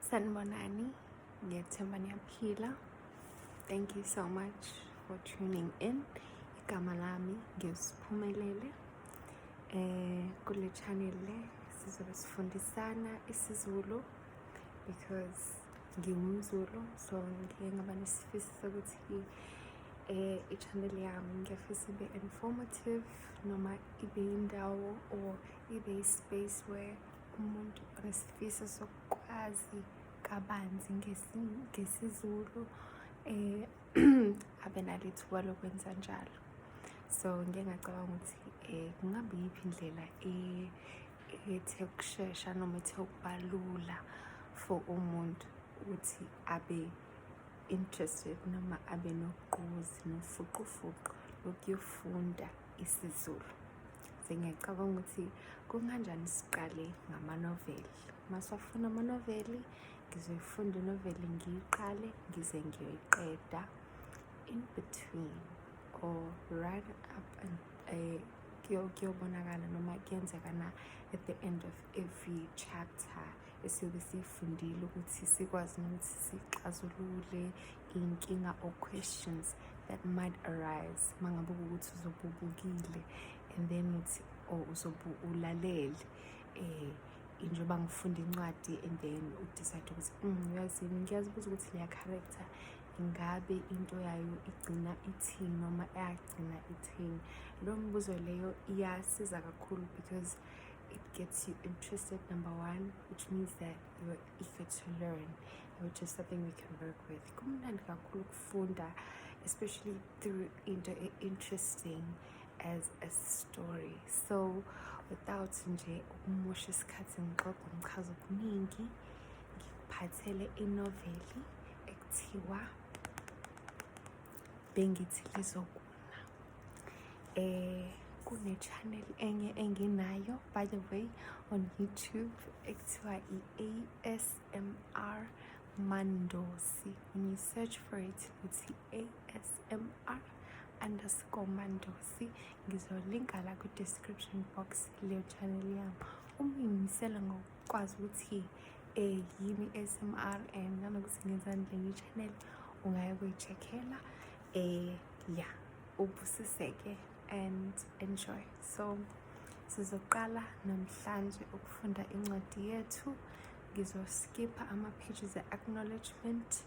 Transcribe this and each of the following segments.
Sanibonani, ngiyethemba niyaphila. Thank you so much for tuning in. Igama lami ngiwuSiphumelele. Kule channel le sizobe sifundisana isiZulu because ngiwumZulu, so ngike ngaba nesifiso sokuthi i-channel yami ngiyafisa ibe informative noma ibe indawo or ibe i-space where umuntu onesifiso sokwazi kabanzi ngesiZulu abe nalo ithuba lokwenza njalo. So ngike ngacabanga ukuthi kungabe iyiphi indlela ethe ukushesha noma ethe ukuba lula for umuntu ukuthi abe interested noma abe nogqozi nofuqufuqu lokuyofunda isiZulu. Sengiyacabanga ukuthi kunganjani siqale ngamanoveli. Uma siwafuna amanoveli, ngizoyifunda inoveli ngiyiqale ngize ngiyoyiqeda in between or right up and kuyobonakala noma kuyenzeka na at the end of every chapter esiyobe siyifundile ukuthi sikwazi nokuthi sixazulule iy'nkinga or questions that might arise uma ngabe kuwukuthi uzobe ubukile and then uthi or uzobe ulalele njengoba ngifunda incwadi and then u-decide ukuthi uyazini, ngiyazibuza ukuthi leya character ingabe into yayo igcina ithini noma yagcina ithini. Leyo mibuzo leyo iyasiza kakhulu because it gets you interested, number one, which means that you are eager to learn, which is something we can work with. Kumnandi kakhulu ukufunda, especially through into interesting as a story. So without nje ukumosha isikhathi ngixoxa ngichaza okuningi, ngikuphathele inoveli ekuthiwa Bengithi Lizokuna. Kune-channel enye enginayo, by the way, on YouTube ekuthiwa i-ASMR Mandosi. When you search for it, uthi ASMR_Mandosi. Ngizolinka la ku-description box leyo channel yami. Uma uyimisela ngokwazi ukuthi yini ASMR and nanokuthi ngenzani le channel, ungaya kuyi-check-ela. Yeah, ubusiseke and enjoy. So sizoqala namhlanje ukufunda incwadi yethu. Ngizoskipha ama-pages e-acknowledgement.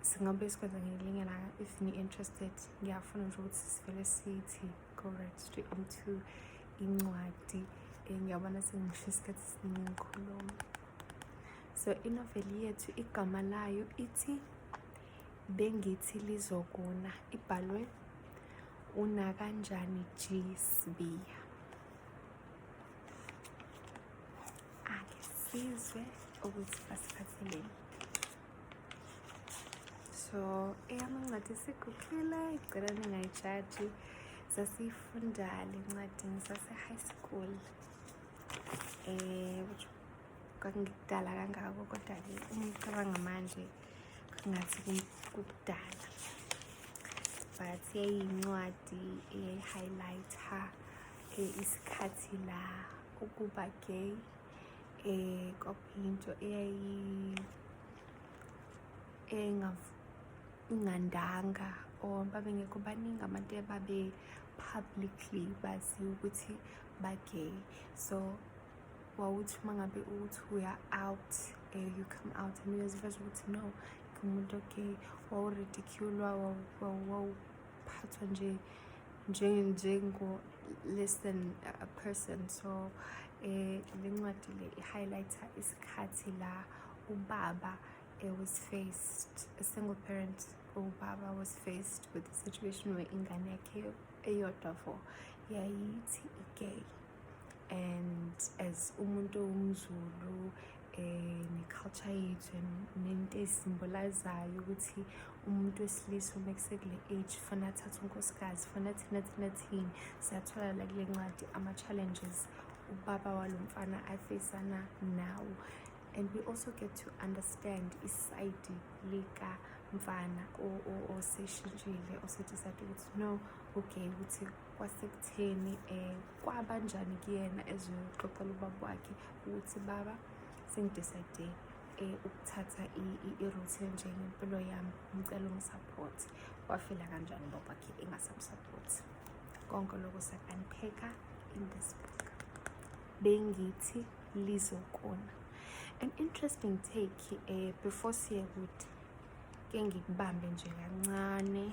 Singabe sikwenza ngelinye ilanga if ni-interested. Ngiyafuna nje ukuthi sivele sithi go right straight into incwadi. Ngiyabona sengisho isikhathi esiningi ngikhuluma. So inoveli yethu igama layo ithi Bengithi Lizokuna, ibhalwe uNakanjani G Sibiya. Ake sizwe ukuthi basiphatheleni. So eyami incwadi isigugile, ngicela ningayijaji. Sasiyifunda le ncwadi ngisase-high school, which kwakungekudala kangako, kodwa-ke uma ucabanga manje kungathi kukudala, but yayiyincwadi eyayi-highlight-a isikhathi la ukuba gay kwakuyinto ingandanga or babengekho baningi abantu ababe publicly baziwa ukuthi ba-gay. So wawuthi uma ngabe uthi uya out, you come out and uyaziveza ukuthi no, ngiwumuntu o-gay, wawu-ridiculwa, wawuphathwa nje njengo less than a person. So le ncwadi le i-highlight-a isikhathi la ubaba was faced, a single parent, ubaba was faced with the situation where ingane yakhe eyodwa for yayithi i-gay, and as umuntu owumZulu ne-culture yethu nento ezisymbolizayo ukuthi umuntu wesilisa uma kusekule age fanele athathe unkosikazi, fanele thina thina thini. Siyathola la kule ncwadi ama-challenges ubaba walo mfana a-face-ana nawo, and we also get to understand isayidi likamfana oseshintshile, ose-decide ukuthi no, okay, ukuthi kwasekutheni kwabanjani kuyena ezoxoxela ubaba wakhe ukuthi baba Sengidecide ukuthatha i-route enje ngempilo yami, ngicela ungisupport. Wafila kanjani ubaba wakhe engasamsupport? Konke lokho siya-unpack-a in this book. Bengithi lizokuna. An interesting take, before siye kude, ke ngikubambe nje kancane.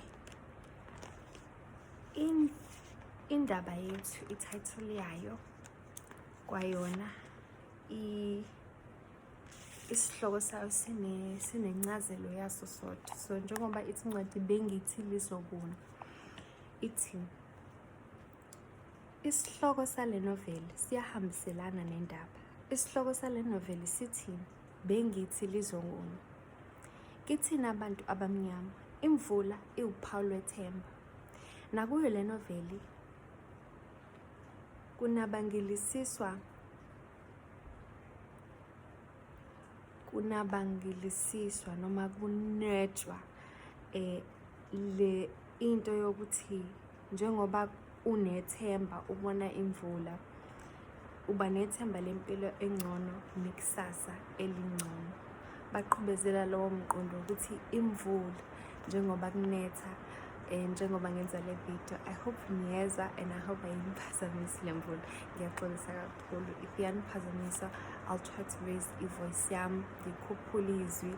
Indaba yethu, i-title yayo kwayona, isihloko sayo sinencazelo yaso sodwa. So njengoba ithi incwadi bengithi lizokuna, ithi isihloko sale noveli siyahambiselana nendaba. Isihloko sale noveli sithi bengithi lizokuna. Kithina abantu abamnyama, imvula iwuphawu lwethemba. Nakuyo le noveli kunabangilisiswa noma kunetshwa le into yokuthi njengoba unethemba ubona imvula, uba nethemba lempilo engcono nekusasa elingcono. Baqhubezela lowo mqondo ukuthi imvula njengoba kunetha, njengoba ngenza le video, I hope niyezwa and I hope ayiniphazamisi le mvula. Ngiyaxolisa kakhulu if iyaniphazamisa. I'll try to raise i-voice yami, ngikhuphule izwi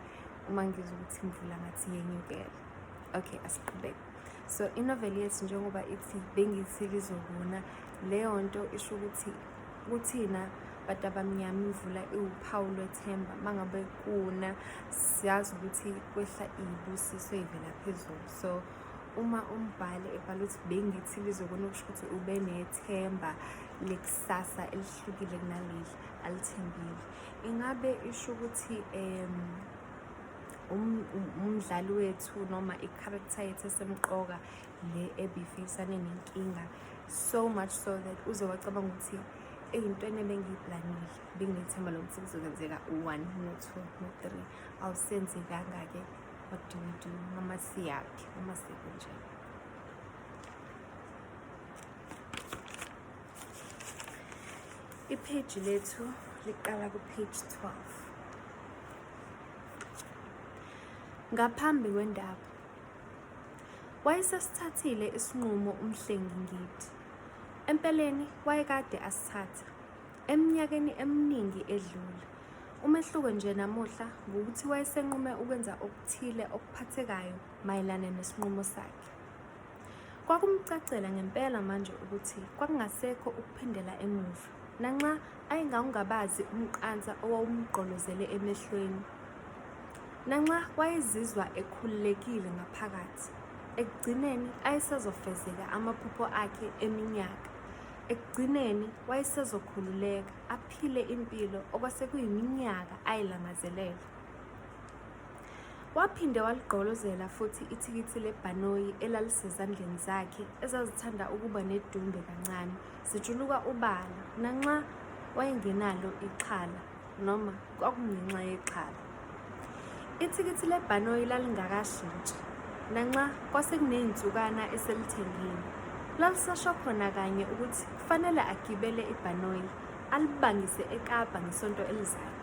uma ngizwa ukuthi imvula ngathi yenyukela. Okay, asiqhubeke. So inoveli yethu njengoba ithi bengithi lizokuna, leyo nto isho ukuthi kuthina bantu abamnyama imvula iwuphawu lwethemba. Uma ngabe kuna, siyazi ukuthi kwehla iy'busiso ey'vela phezulu. So uma umbhali ebhala ukuthi bengithi lizokuna, kusho ukuthi ube nethemba lekusasa elihlukile kunaleli alithembile. Ingabe isho ukuthi umdlali wethu noma i-character yethu esemqoka le ebifisane nenkinga so much so that uze wacabanga ukuthi eyintweni ebengiyiplanile, benginethemba lokuthi kuzokwenzeka u-one no-two no-three, awusenzekanga-ke, what do we do noma siyaphi uma sekunje? Ipheji lethu liqala ku-page 12. Ngaphambi kwendaba, wayesesithathile isinqumo uMhlengi Ngidi. Empeleni wayekade asithatha, eminyakeni eminingi edlule. Umehluko nje namuhla ngukuthi wayesenqume ukwenza okuthile okuphathekayo mayelana nesinqumo sakhe. Kwakumcacela ngempela manje ukuthi kwakungasekho ukuphindela emuva, nanxa ayengakungabazi umqansa owawumgqolozele emehlweni. Nanxa wayezizwa ekhululekile ngaphakathi, ekugcineni ayesezofezeka amaphupho akhe eminyaka. Ekugcineni wayesezokhululeka, aphile impilo okwasekuyiminyaka ayilangazelela. Waphinde waligqolozela futhi ithikithi lebhanoyi elalisezandleni zakhe ezazithanda ukuba nedumbe kancane, zijuluka ubala, nanxa wayengenalo ixhala noma kwakungenxa yexhala. Ithikithi lebhanoyi lalingakashintshi, nanxa kwasekuney'nsukana eselithengile. Lalisasho khona kanye ukuthi kufanele agibele ibhanoyi alibangise eKapa ngesonto elizayo.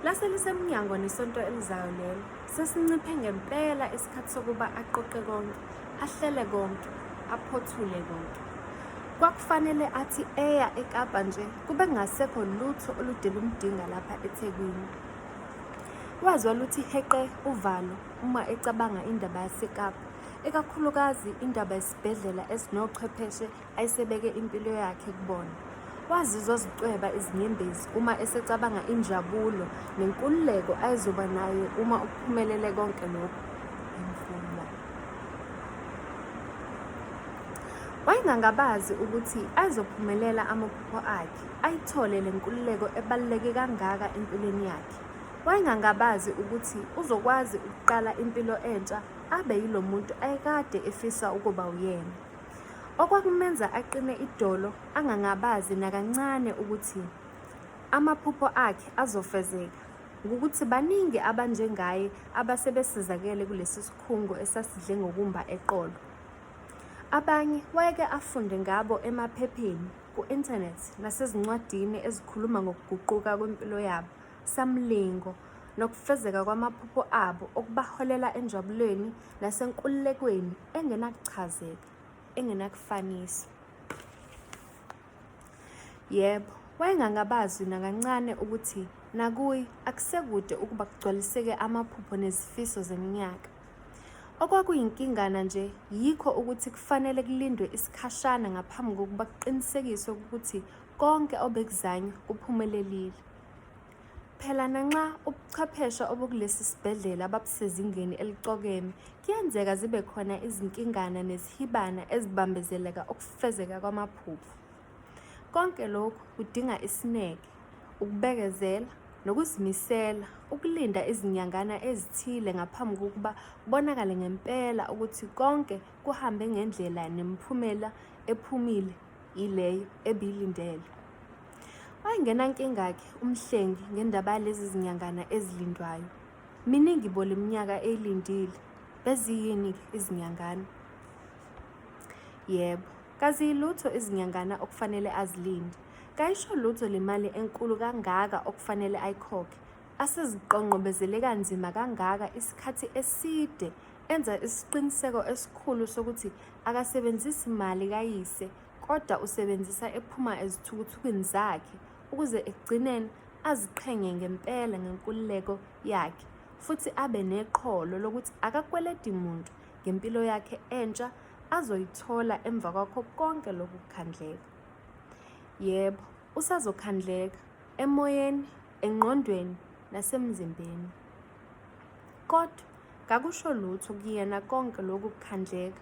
Lase lisemnyango nesonto elizayo lelo, sesinciphe ngempela isikhathi sokuba aqoqe konke, ahlele konke, aphothule konke. Kwakufanele athi eya eKapa nje kube kungasekho lutho olude lumdinga lapha eThekwini. Wazwa luthi heqe uvalo uma ecabanga indaba yaseKapa, ikakhulukazi indaba yesibhedlela esinochwepheshe ayesebeke impilo yakhe kubona. Wazizwa zicweba izinyembezi uma esecabanga injabulo nenkululeko ayezoba nayo uma ukuphumelele konke lokhu. Imvula. Wayengangabazi ukuthi ayezophumelela amaphupho akhe, ayithole le nkululeko ebaluleke kangaka empilweni yakhe. Wayengangabazi ukuthi uzokwazi ukuqala impilo entsha abe yilo muntu ayekade efisa ukuba uyena. Okwakumenza aqine idolo angangabazi nakancane ukuthi amaphupho akhe azofezeka, ngukuthi baningi abanjengaye abasebesizakele kulesi sikhungo esasidle ngokumba eqolo. Abanye wayeke afunde ngabo emaphepheni, ku-internet nasezincwadini ezikhuluma ngokuguquka kwempilo yabo. samlingo nokufezeka kwamaphupho abo okubaholela enjabulweni nasenkululekweni engenakuchazeka, engenakufaniswa. Yebo, wayengangabazi nakancane ukuthi nakuye akusekude ukuba kugcwaliseke amaphupho nezifiso zeminyaka. Okwakuyinkingana nje yikho ukuthi kufanele kulindwe isikhashana ngaphambi kokuba kuqinisekiswe ukuthi konke obekuzanywa kuphumelelile. Phela nanxa ubuchwepheshe obukulesi sibhedlela babusezingeni elicokeme, kuyenzeka zibe khona izinkingana nezihibana ezibambezeleka ukufezeka kwamaphupho. Konke lokhu kudinga isineke, ukubekezela nokuzimisela ukulinda izinyangana ezithile ngaphambi kokuba kubonakale ngempela ukuthi konke kuhambe ngendlela nemiphumela ephumile yileyo ebilindelwe. Wayengenankinga-ke uMhlengi ngendaba yalezi zinyangana ezilindwayo. Miningi bo le minyaka eyilindile. Beziyini-ke izinyangana? Yebo, kaziyilutho izinyangana okufanele azilinde. Kayisho lutho le mali enkulu kangaka okufanele ayikhokhe. Aseziqonqobezele kanzima kangaka isikhathi eside enza isiqiniseko esikhulu sokuthi akasebenzisi mali kayise kodwa usebenzisa ephuma ezithukuthukwini zakhe ukuze ekugcineni aziqhenye ngempela ngenkululeko yakhe futhi abe neqholo lokuthi akakweleti muntu ngempilo yakhe entsha azoyithola emva kwakho konke lokhu kukhandleka. Yebo, usazokhandleka emoyeni, engqondweni nasemzimbeni. Kodwa kakusho lutho kuyena konke lokhu kukhandleka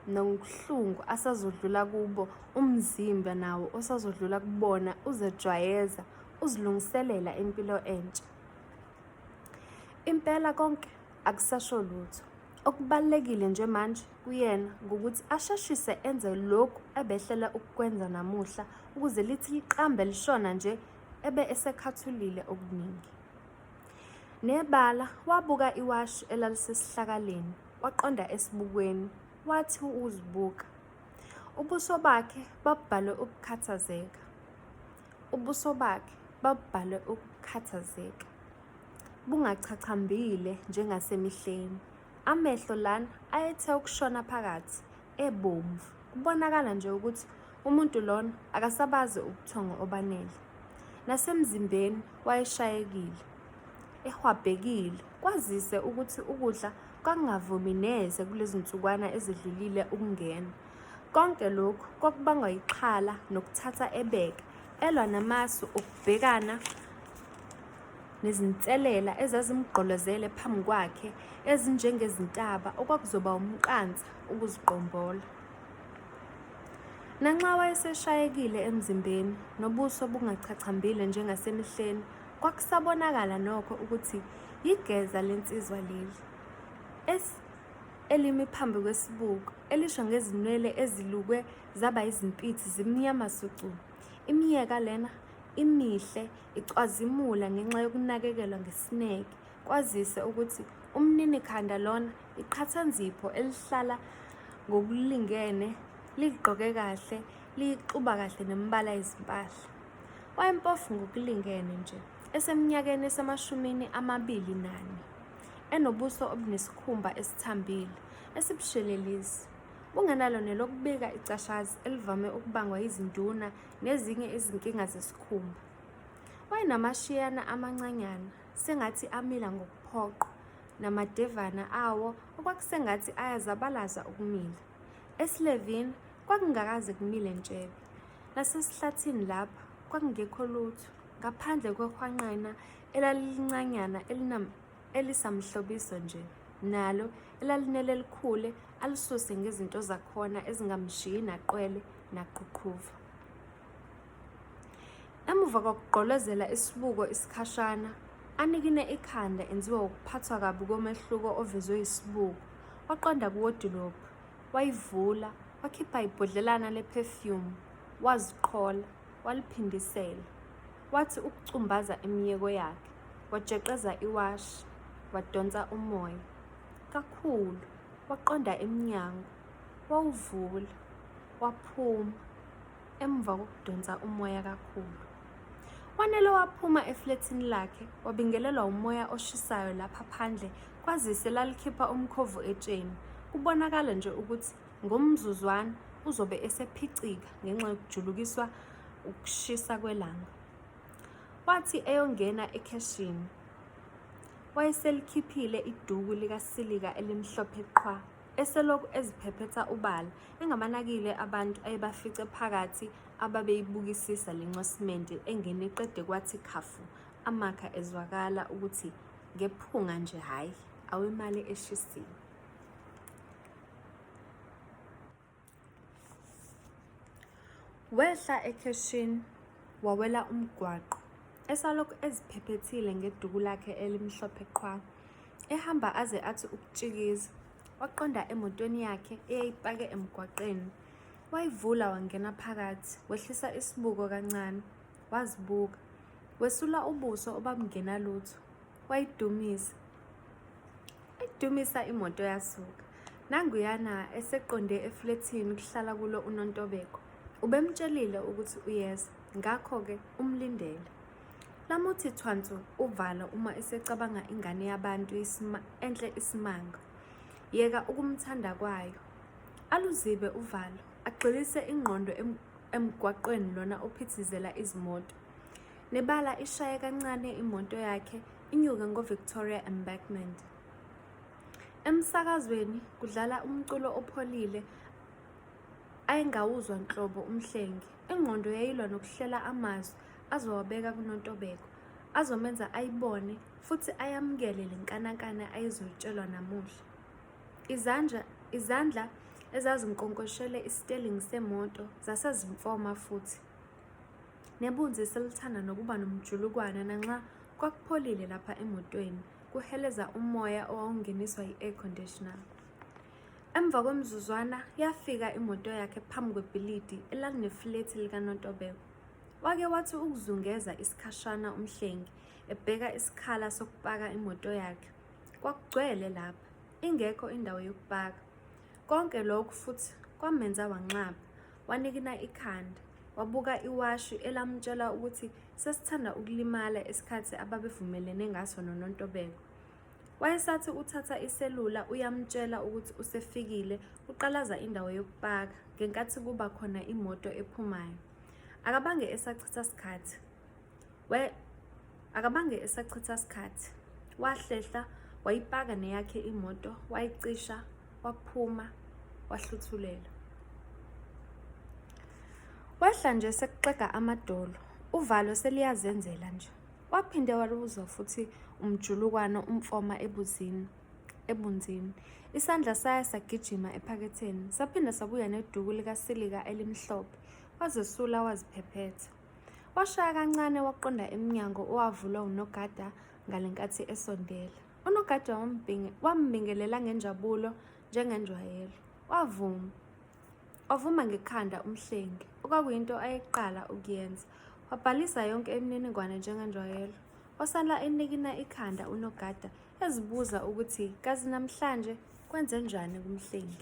nobuhlungu asazodlula kubo umzimba nawo osazodlula kubona uzejwayeza uzilungiselela impilo entsha. Impela konke akusasho lutho. Okubalulekile nje manje kuyena ngukuthi asheshise enze lokhu ebehlela ukukwenza namuhla ukuze lithi liqambe lishona nje ebe esekhathulile okuningi. Nebala wabuka iwashi elalisesihlakaleni waqonda esibukweni wathi uzibuka. Ubuso bakhe babubhalwe ukukhathazeka. Ubuso bakhe babubhalwe ukukhathazeka. Bungachachambile njengasemihleni. Amehlo lana ayethe ukushona phakathi, ebomvu. Kubonakala nje ukuthi umuntu lona akasabazi ubuthongo obanele. Nasemzimbeni wayeshayekile, ehwabhekile, kwazise ukuthi ukudla kwakungavumi neze kulezinsukwana ezedlulile ukungena. Konke lokhu kwakubangwa yixhala nokuthatha ebeka, elwa namasu okubhekana nezinselela ezazimgqolozele phambi kwakhe ezinjengezintaba okwakuzoba umqansa ukuziqombola. Nanxa wayeseshayekile emzimbeni nobuso bungachachambile njengasemihleni, kwakusabonakala nokho ukuthi yigeza lensizwa leli. Elimi phambi kwesibuko, elisho ngezinwele ezilukwe zaba yizimpithi zimnyama sucu. Imiyeka lena imihle icwazimula ngenxa yokunakekelwa ngesineke, kwazise ukuthi umninikhanda lona iqhathanzipho elihlala ngokulingene, ligqoke kahle, liyixuba kahle nemibala yezimpahla. Wayempofu ngokulingene nje, eseminyakeni esemashumini 24, enobuso obunesikhumba esithambile, esibushelelezi, bungenalo nelokubika icashazi elivame ukubangwa yizinduna nezinye izinkinga zesikhumba. Wayenamashiyana amancanyana, sengathi amila ngokuphoqwa, namadevana awo okwakusengathi ayazabalaza ukumila. Esilevini kwakungakaze kumile ntshebe. Nasesihlathini lapha kwakungekho lutho ngaphandle kwehwanqena elalilincanyana elisamhlobiso nje, nalo elalinele likhule alisuse ngezinto zakhona ezingamshiyi naqwele naqhuqhuva. Emuva kokugqolozela isibuko isikhashana, anikine ikhanda enziwa wukuphathwa kabi komehluko ovezwe yisibuko, waqonda kuwodilobhu, wayivula, wakhipha ibhodlelana le-perfume, waziqhola, waliphindisela. Wathi ukucumbaza imiyeko yakhe, wajeqeza iwashi, wadonsa umoya. Kakhulu, waqonda emnyango, wawuvula, waphuma. Emva kokudonsa umoya kakhulu. Wanele waphuma eflethini lakhe, wabingelelwa umoya oshisayo lapha phandle kwazise lalikhipha umkhovu etsheni, kubonakala nje ukuthi ngomzuzwana uzobe esephicika ngenxa yokujulukiswa ukushisa kwelanga. Wathi eyongena ekheshini, wayeselikhiphile iduku likasilika elimhlophe qhwa, eselokhu eziphephetha ubala, engabanakile abantu ayebafice phakathi ababeyibukisisa le ncwasimende engene qede kwathi khafu amakha ezwakala ukuthi ngephunga nje hhayi awemali eshisiwe. Wehla ekheshini wawela umgwaqo esalokhu eziphephethile ngeduku lakhe elimhlophe qhwa. Ehamba aze athi ukutshikiza, waqonda emotweni yakhe eyayipake emgwaqeni. Wayivula wangena phakathi, wehlisa isibuko kancane, wazibuka. Wesula ubuso obabungenalutho, wayidumisa. Idumisa imoto yasuka. Nanguyana eseqonde eflethini kuhlala kulo uNontobeko. Ubemtshelile ukuthi uyeza, ngakho-ke umlindele. Lamuthi thwansu uvalo uma esecabanga ingane yabantu enhle isimanga. Yeka ukumthanda kwayo. Aluzibe uvalo, agxilise ingqondo emgwaqweni lona ophithizela izimoto. Nebala ishaye kancane imoto yakhe inyuke ngoVictoria Embankment. Emsakazweni kudlala umculo opholile ayengawuzwa nhlobo uMhlengi. Ingqondo yayilwa nokuhlela amazwi azowabeka kuNontobeko, azomenza ayibone futhi ayamukele le nkanankana ayezoyitshelwa namuhla. Izandla, izandla ezazinkonkoshele isitelingi semoto zasezimfoma futhi. Nebunzi selithanda nokuba nomjulukwana nanxa kwakupholile lapha emotweni, kuheleza umoya owawungeniswa yi-air conditioner. Emva kwemizuzwana yafika imoto yakhe phambi kwebhilidi elalinefulethi likaNontobeko. Wake wathi ukuzungeza isikhashana uMhlengi ebheka isikhala sokupaka imoto yakhe. Kwakugcwele lapha, ingekho indawo yokupaka. Konke lokhu futhi kwamenza wanxapha, wanikina ikhanda, wabuka iwashi elamtshela ukuthi sesithanda ukulimala isikhathi ababevumelene ngaso noNontobeko. Wayesathi uthatha iselula uyamtshela ukuthi usefikile uqalaza indawo yokupaka ngenkathi kuba khona imoto ephumayo. Akabange esachitha sikhathi. We akabange esachitha sikhathi. Wahlehla wayipaka neyakhe imoto wayicisha waphuma wahluthulela. Wehla nje sekuxega amadolo, uvalo seliyazenzela nje. Waphinde waluzwa futhi umjulukwana umfoma ebuzini, ebunzini. Isandla saya sagijima ephaketheni, saphinda sabuya neduku likasilika elimhlophe. Wazesula waziphephetha. Washaya kancane waqonda emnyango owavulwa unogada ngalenkathi esondela. Unogada wambingelela ngenjabulo njengenjwayelo. Wavuma. Wavuma ngekhanda uMhlengi, okwakuyinto ayeqala ukuyenza. Wabhalisa yonke imininingwane njengenjwayelo. Wasala enikina ikhanda unogada ezibuza ukuthi kazi namhlanje kwenzenjani kuMhlengi.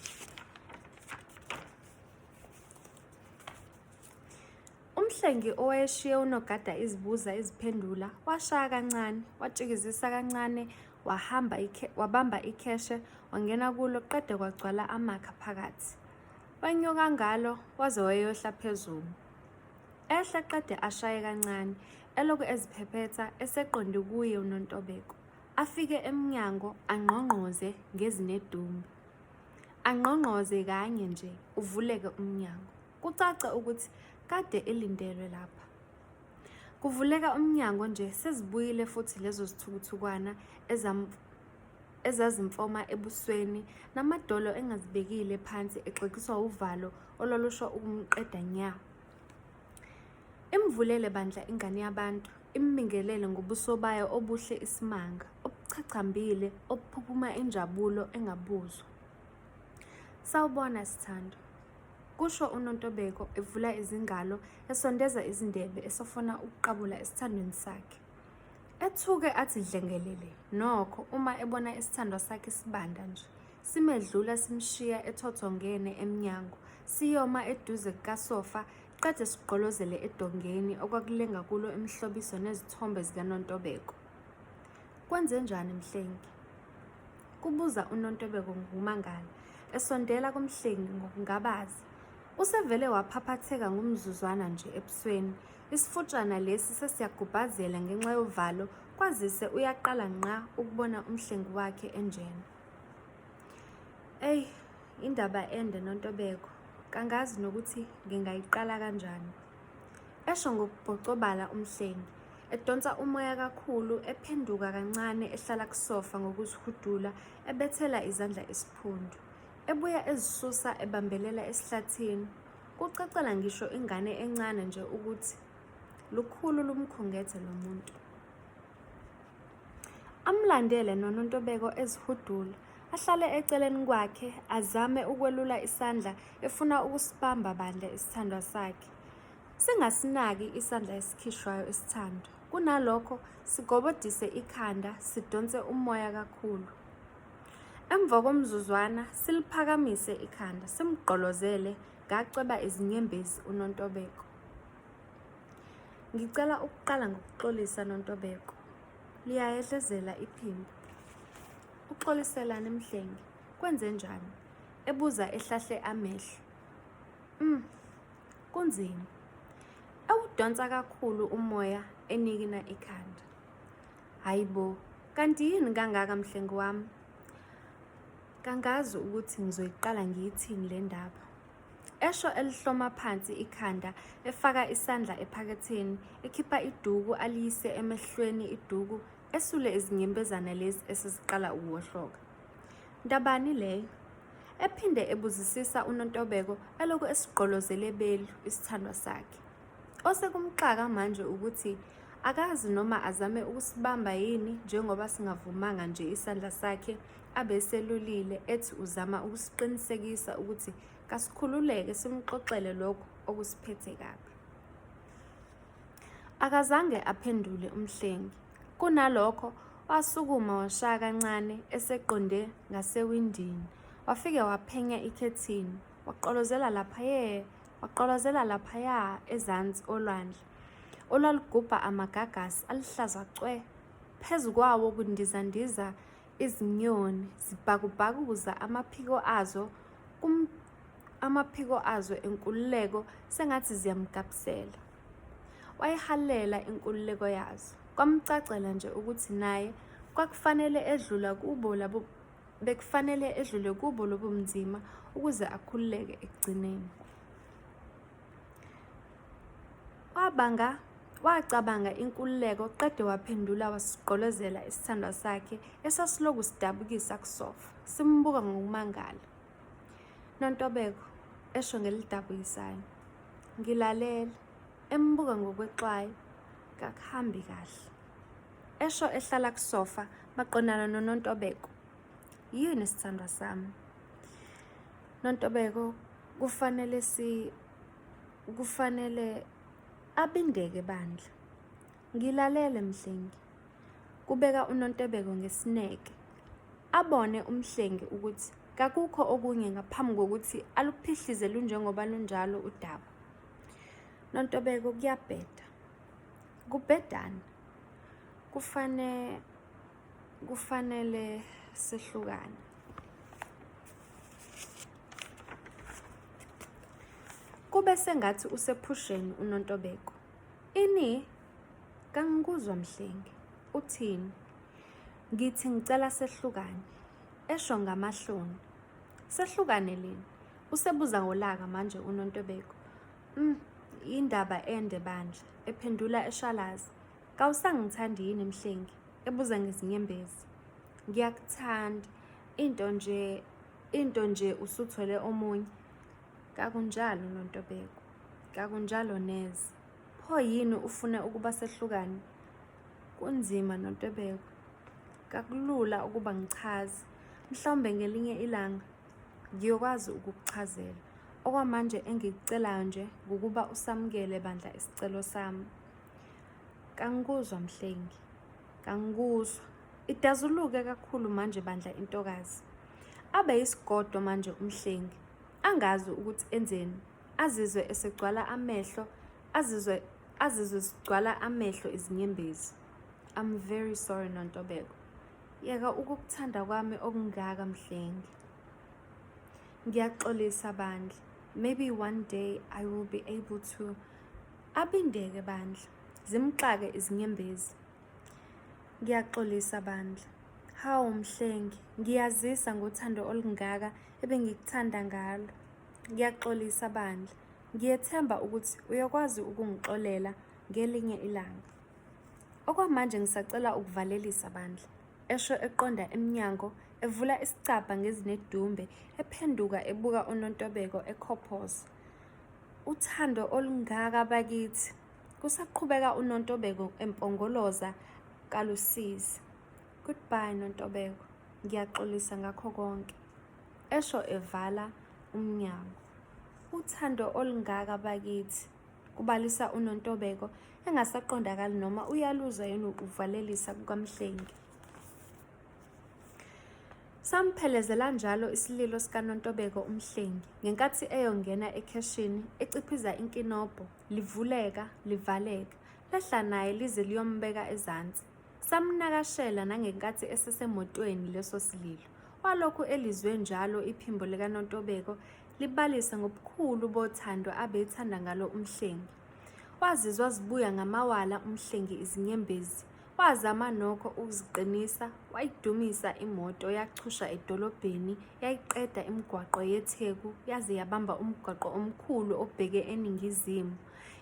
Umhlengi owayeshiye unogada izibuza iziphendula washaya kancane, watshikizisa kancane, wahamba wabamba ikheshe wangena kulo qede kwagcwala amakha phakathi. Wenyuka ngalo waze wayohla phezulu. Ehle qede ashaye kancane, elokhu eziphephetha eseqonde kuye uNontobeko. Afike emnyango angqongqoze ngezinedumbe. Angqongqoze kanye nje uvuleke umnyango. Kucaca ukuthi kade elindelwe lapha. Kuvuleka umnyango nje sezibuyile futhi lezo zithukuthukwana ezazimfoma ebusweni namadolo engazibekile phansi exegiswa uvalo olwalusho ukumqeda nya. Imvulele bandla ingane yabantu, imbingelele ngobuso bayo obuhle isimanga, obuchachambile, obuphuphuma injabulo engabuzwa. Sawubona sithandwa. Kusho uNontobeko evula izingalo esondeza izindebe esofuna ukuqabula esithandweni sakhe. Ethuke athi dlengelele nokho uma ebona isithandwa sakhe sibanda nje. Simedlula simshiya ethothongene emnyango siyoma eduze kukasofa qede sigqolozele edongeni okwakulenga kulo imihlobiso nezithombe zikaNontobeko. Kwenzenjani Mhlengi? Kubuza uNontobeko ngokumangala, esondela kuMhlengi ngokungabaza. Usevele waphaphatheka ngomzuzwana nje ebusweni. Isifutshana lesi sesiyagubhazela ngenxa yovalo kwazise uyaqala ngqa ukubona uMhlengi wakhe enjena. Eyi, indaba ende Nontobeko, kangazi nokuthi ngingayiqala kanjani. Esho ngokubhocobala uMhlengi, edonsa umoya kakhulu, ephenduka kancane ehlala kusofa ngokuzihudula, ebethela izandla isiphundu. Ebuya ezisusa ebambelela esihlathini. Kucacela ngisho ingane encane nje ukuthi lukhulu lumkhungethe lo muntu. Amlandele noNontobeko ezihudula, ahlale eceleni kwakhe, azame ukwelula isandla efuna ukusibamba bandla isithandwa sakhe. Singasinaki isandla esikhishwayo isithandwa, kunalokho sigobodise ikhanda sidonse umoya kakhulu. Emva komzuzwana siliphakamise ikhanda simgqolozele ngacweba izinyembezi uNontobeko. Ngicela ukuqala ngokuxolisa Nontobeko. Liyayehlezela iphimbo. Uxoliselani Mhlengi? Kwenzenjani? Ebuza ehlahle amehlo. Kunzima. Ewudonsa kakhulu umoya enikina ikhanda. Hayi bo, kanti yini kangaka Mhlengi wami? Kangazi ukuthi ngizoyiqala ngiyithini le ndaba. Esho elihloma phansi ikhanda efaka isandla ephaketheni ekhipha iduku aliyise emehlweni iduku esule izinyembezana lezi eseziqala ukuwohloka. Ndabani leyo? Ephinde ebuzisisa uNontobeko elokhu esigqolozele belu isithandwa sakhe. Osekumxaka manje ukuthi akazi noma azame ukusibamba yini njengoba singavumanga nje isandla sakhe abeselulile ethi uzama ukusiqinisekisa ukuthi kasikhululeke simxoxele lokho okusiphethe kabi. Akazange aphendule uMhlengi. Kunalokho wasukuma washaya kancane eseqonde ngasewindini. Wafike waphenya ikhethini, waqolozela laphaya, waqolozela laphaya ezansi olwandle olwalugubha amagagasi aluhlaza cwe. Phezu kwawo kundizandiza izinyoni zibhakubhakuza amaphiko azo kum, amaphiko azo enkululeko sengathi ziyamgabisela. Wayihalela inkululeko yazo. Kwamcacela nje ukuthi naye kwakufanele edlula kubo labo bekufanele edlule kubo lobo mnzima ukuze akhululeke ekugcineni. Wabanga wacabanga inkululeko qede waphendula wasigqolozela isithandwa sakhe esasiloku sidabukisa kusofa simbuka ngokumangala. Nontobeko, esho ngelidabukisayo. Ngilalele, embuka ngokwexwaya, kakuhambi kahle. Esho ehlala kusofa maqondana noNontobeko. Yini sithandwa sami? Nontobeko, kufanele si kufanele abindeke bandla. Ngilalele Mhlengi. Kubeka uNontobeko ngesineke. Abone uMhlengi ukuthi kakukho okunye ngaphambi kokuthi aluphihlize lunjengoba lunjalo udaba. Nontobeko kuyabheda. Kubhedani? Kufane kufanele sehlukane. Kube sengathi usephusheni uNontobeko. Ini? Kangikuzwa Mhlengi. Uthini? Ngithi ngicela sehlukane. Esho ngamahloni. Sehlukane lini? Usebuza ngolaka manje uNontobeko. Indaba ende bandla, ephendula eshalaza. Kawusangithandi yini Mhlengi? Ebuza ngezinyembezi. Ngiyakuthanda. Into nje into nje usuthole omunye. Kakunjalo Nontobeko. Kakunjalo neze. Pho yini ufune ukuba sehlukane? Kunzima Nontobeko. Kakulula ukuba ngichaze. Mhlawumbe ngelinye ilanga ngiyokwazi ukukuchazela. Okwamanje engikucelayo nje ngukuba usamukele bandla isicelo sami. Kangikuzwa Mhlengi. Kangikuzwa. Idazuluke kakhulu manje bandla intokazi. Abe yisigodo manje uMhlengi. Angazi ukuthi enzeni. Azizwe esegcwala amehlo, azizwe azizwe zigcwala amehlo izinyembezi. I'm very sorry Nontobeko. Yeka ukukuthanda kwami okungaka Mhlengi. Ngiyaxolisa bandla. Maybe one day I will be able to abindeke bandla. Zimxake izinyembezi. Ngiyaxolisa bandla. Hawu Mhlengi, ngiyazisa ngothando olungaka ebengikuthanda ngalo. Ngiyaxolisa bandla. Ngiyethemba ukuthi uyokwazi ukungixolela ngelinye ilanga. Okwamanje ngisacela ukuvalelisa bandla, esho eqonda emnyango, evula isicabha ngezinedumbe, ephenduka ebuka uNontobeko ekhophoza. Uthando olungaka bakithi! Kusaqhubeka uNontobeko empongoloza kalusizi. Goodbye Nontobeko, ngiyaxolisa ngakho konke, esho evala umnyango. Uthando olungaka bakithi! Kubalisa uNontobeko engasaqondakali noma uyaluzwa yini ukuvalelisa kukaMhlengi. Samphelezela njalo isililo sikaNontobeko uMhlengi ngenkathi eyongena ekheshini eciphiza inkinobho, livuleka, livaleka, lehla naye lize liyombeka ezansi. Samnakashela nangenkathi esesemotweni leso sililo. Walokhu elizwe njalo iphimbo likaNontobeko libalisa ngobukhulu bothando abethanda ngalo uMhlengi. Wazizwa zibuya ngamawala uMhlengi izinyembezi. Wazama nokho ukuziqinisa, wayidumisa imoto yachusha edolobheni, yayiqeda imigwaqo yeTheku yaze yabamba umgwaqo omkhulu obheke eningizimu.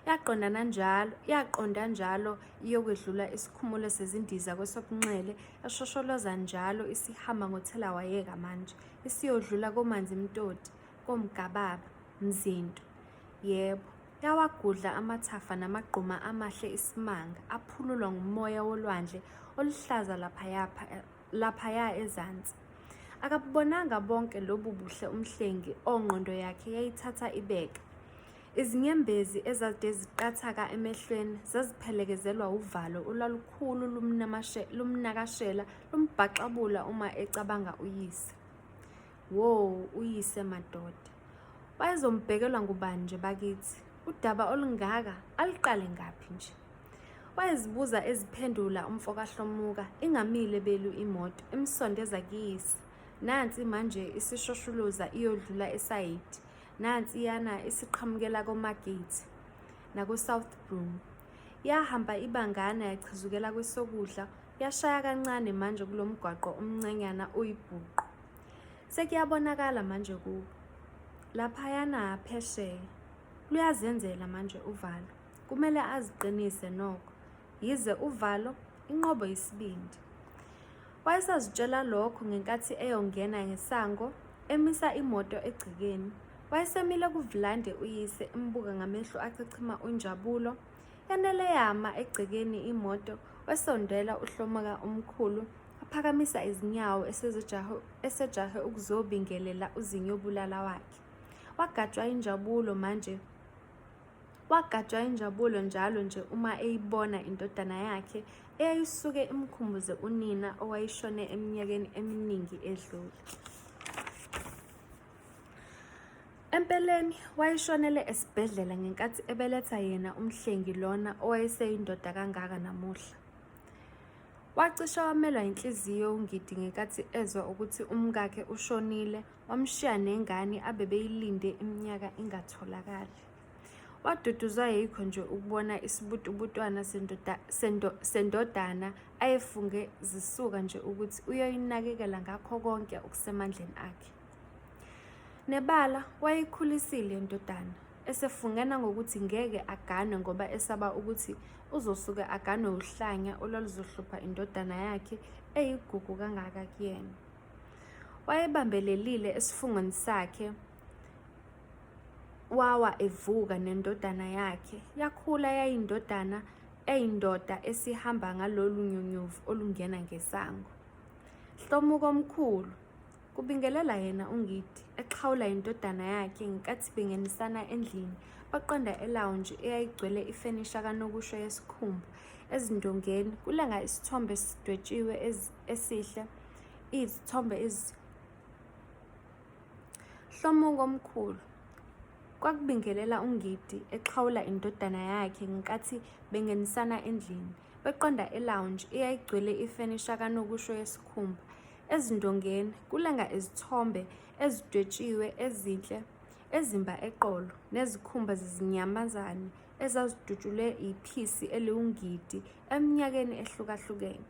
Yaqondana njalo, yaqonda njalo iyokwedlula isikhumulo sezindiza kwesobunxele, yashosholoza njalo isihamba ngothelawayeka manje. Isiyodlula koManzimtoti, koMgababa, Mzinto. Yebo, yawagudla amathafa namagquma amahle isimanga, aphululwa ngumoya wolwandle oluhlaza laphaya laphaya ezansi. Akabubonanga bonke lobu buhle uMhlengi ongqondo yakhe yayithatha ibeka. Izinyembezi ezade ziqathaka emehlweni zaziphelekezelwa uvalo olwalukhulu lumnakashela lumbhaxabula uma ecabanga uyise. Wo, uyise madoda. Wayezombhekelwa ngubani nje bakithi? Udaba olungaka aluqale ngaphi nje? Wayezibuza eziphendula umfo kaHlomuka ingamile belu imoto imsondeza kuyise. Nansi manje isishoshuluza iyodlula esayidi. Nansiyana isiqhamukela koMagate nakoSouth Broom. Yahamba ibangana yachizukela kwesokudla yashaya kancane manje kulo mgwaqo omncanyana oyibhuqu. Sekuyabonakala manje kubo. Laphayana phesheya. Luyazenzela manje uvalo. Kumele aziqinise nokho. Yize uvalo, inqobo yisibindi. Wayesazitshela lokho ngenkathi eyongena ngesango, emisa imoto egcekeni. Wayesemile kuvulande uyise embuka ngamehlo achichima unjabulo. Yanele yama egcekeni imoto, wesondela uHlomuka omkhulu, aphakamisa izinyawo esezijahe esejahe ukuzobingelela uzinyobulala wakhe. Wagajwa injabulo manje Wagajwa injabulo njalo nje uma eyibona indodana yakhe eyayisuke imkhumbuze unina owayeshone eminyakeni eminingi edlule. Empeleni wayeshonele esibhedlela ngenkathi ebeletha yena uMhlengi lona owayeseyindoda kangaka namuhla. Wacishe wamelwa inhliziyo uNgidi ngenkathi ezwa ukuthi umkakhe ushonile wamshiya nengane abebeyilinde iminyaka ingatholakali. Waduduzwa yikho nje ukubona isibutubutwana sendoda, sendo, sendodana ayefunge zisuka nje ukuthi uyoyinakekela ngakho konke okusemandleni akhe. Nebala wayikhulisile indodana esefungana ngokuthi ngeke aganwe ngoba esaba ukuthi uzosuke aganwe uhlanya olwaluzohlupha indodana yakhe eyigugu kangaka kuyena. Wayebambelelile esifungweni sakhe Wawa evuka nendodana yakhe, yakhula yayindodana eyindoda esihamba ngalolu nyonyovu olungena ngesango. Hlomuka omkhulu, kubingelela yena uNgidi, exhawula indodana yakhe ngenkathi bengenisana endlini, baqonda elawunji eyayigcwele ifenisha kanokusho yesikhumba. Ezindongeni kulenga isithombe esidwetshiwe esihle, izithombe Hlomuka omkhulu. Kwakubingelela uNgidi exhawula indodana yakhe ngenkathi bengenisana endlini, beqonda e-lounge eyayigcwele ifenisha kanokusho yesikhumba. Ezindongeni kulenga izithombe ezidwetshiwe ezinhle ezimba eqolo nezikhumba zezinyamazane ezazidutshulwe yiphisi eliwuNgidi eminyakeni ehlukahlukene.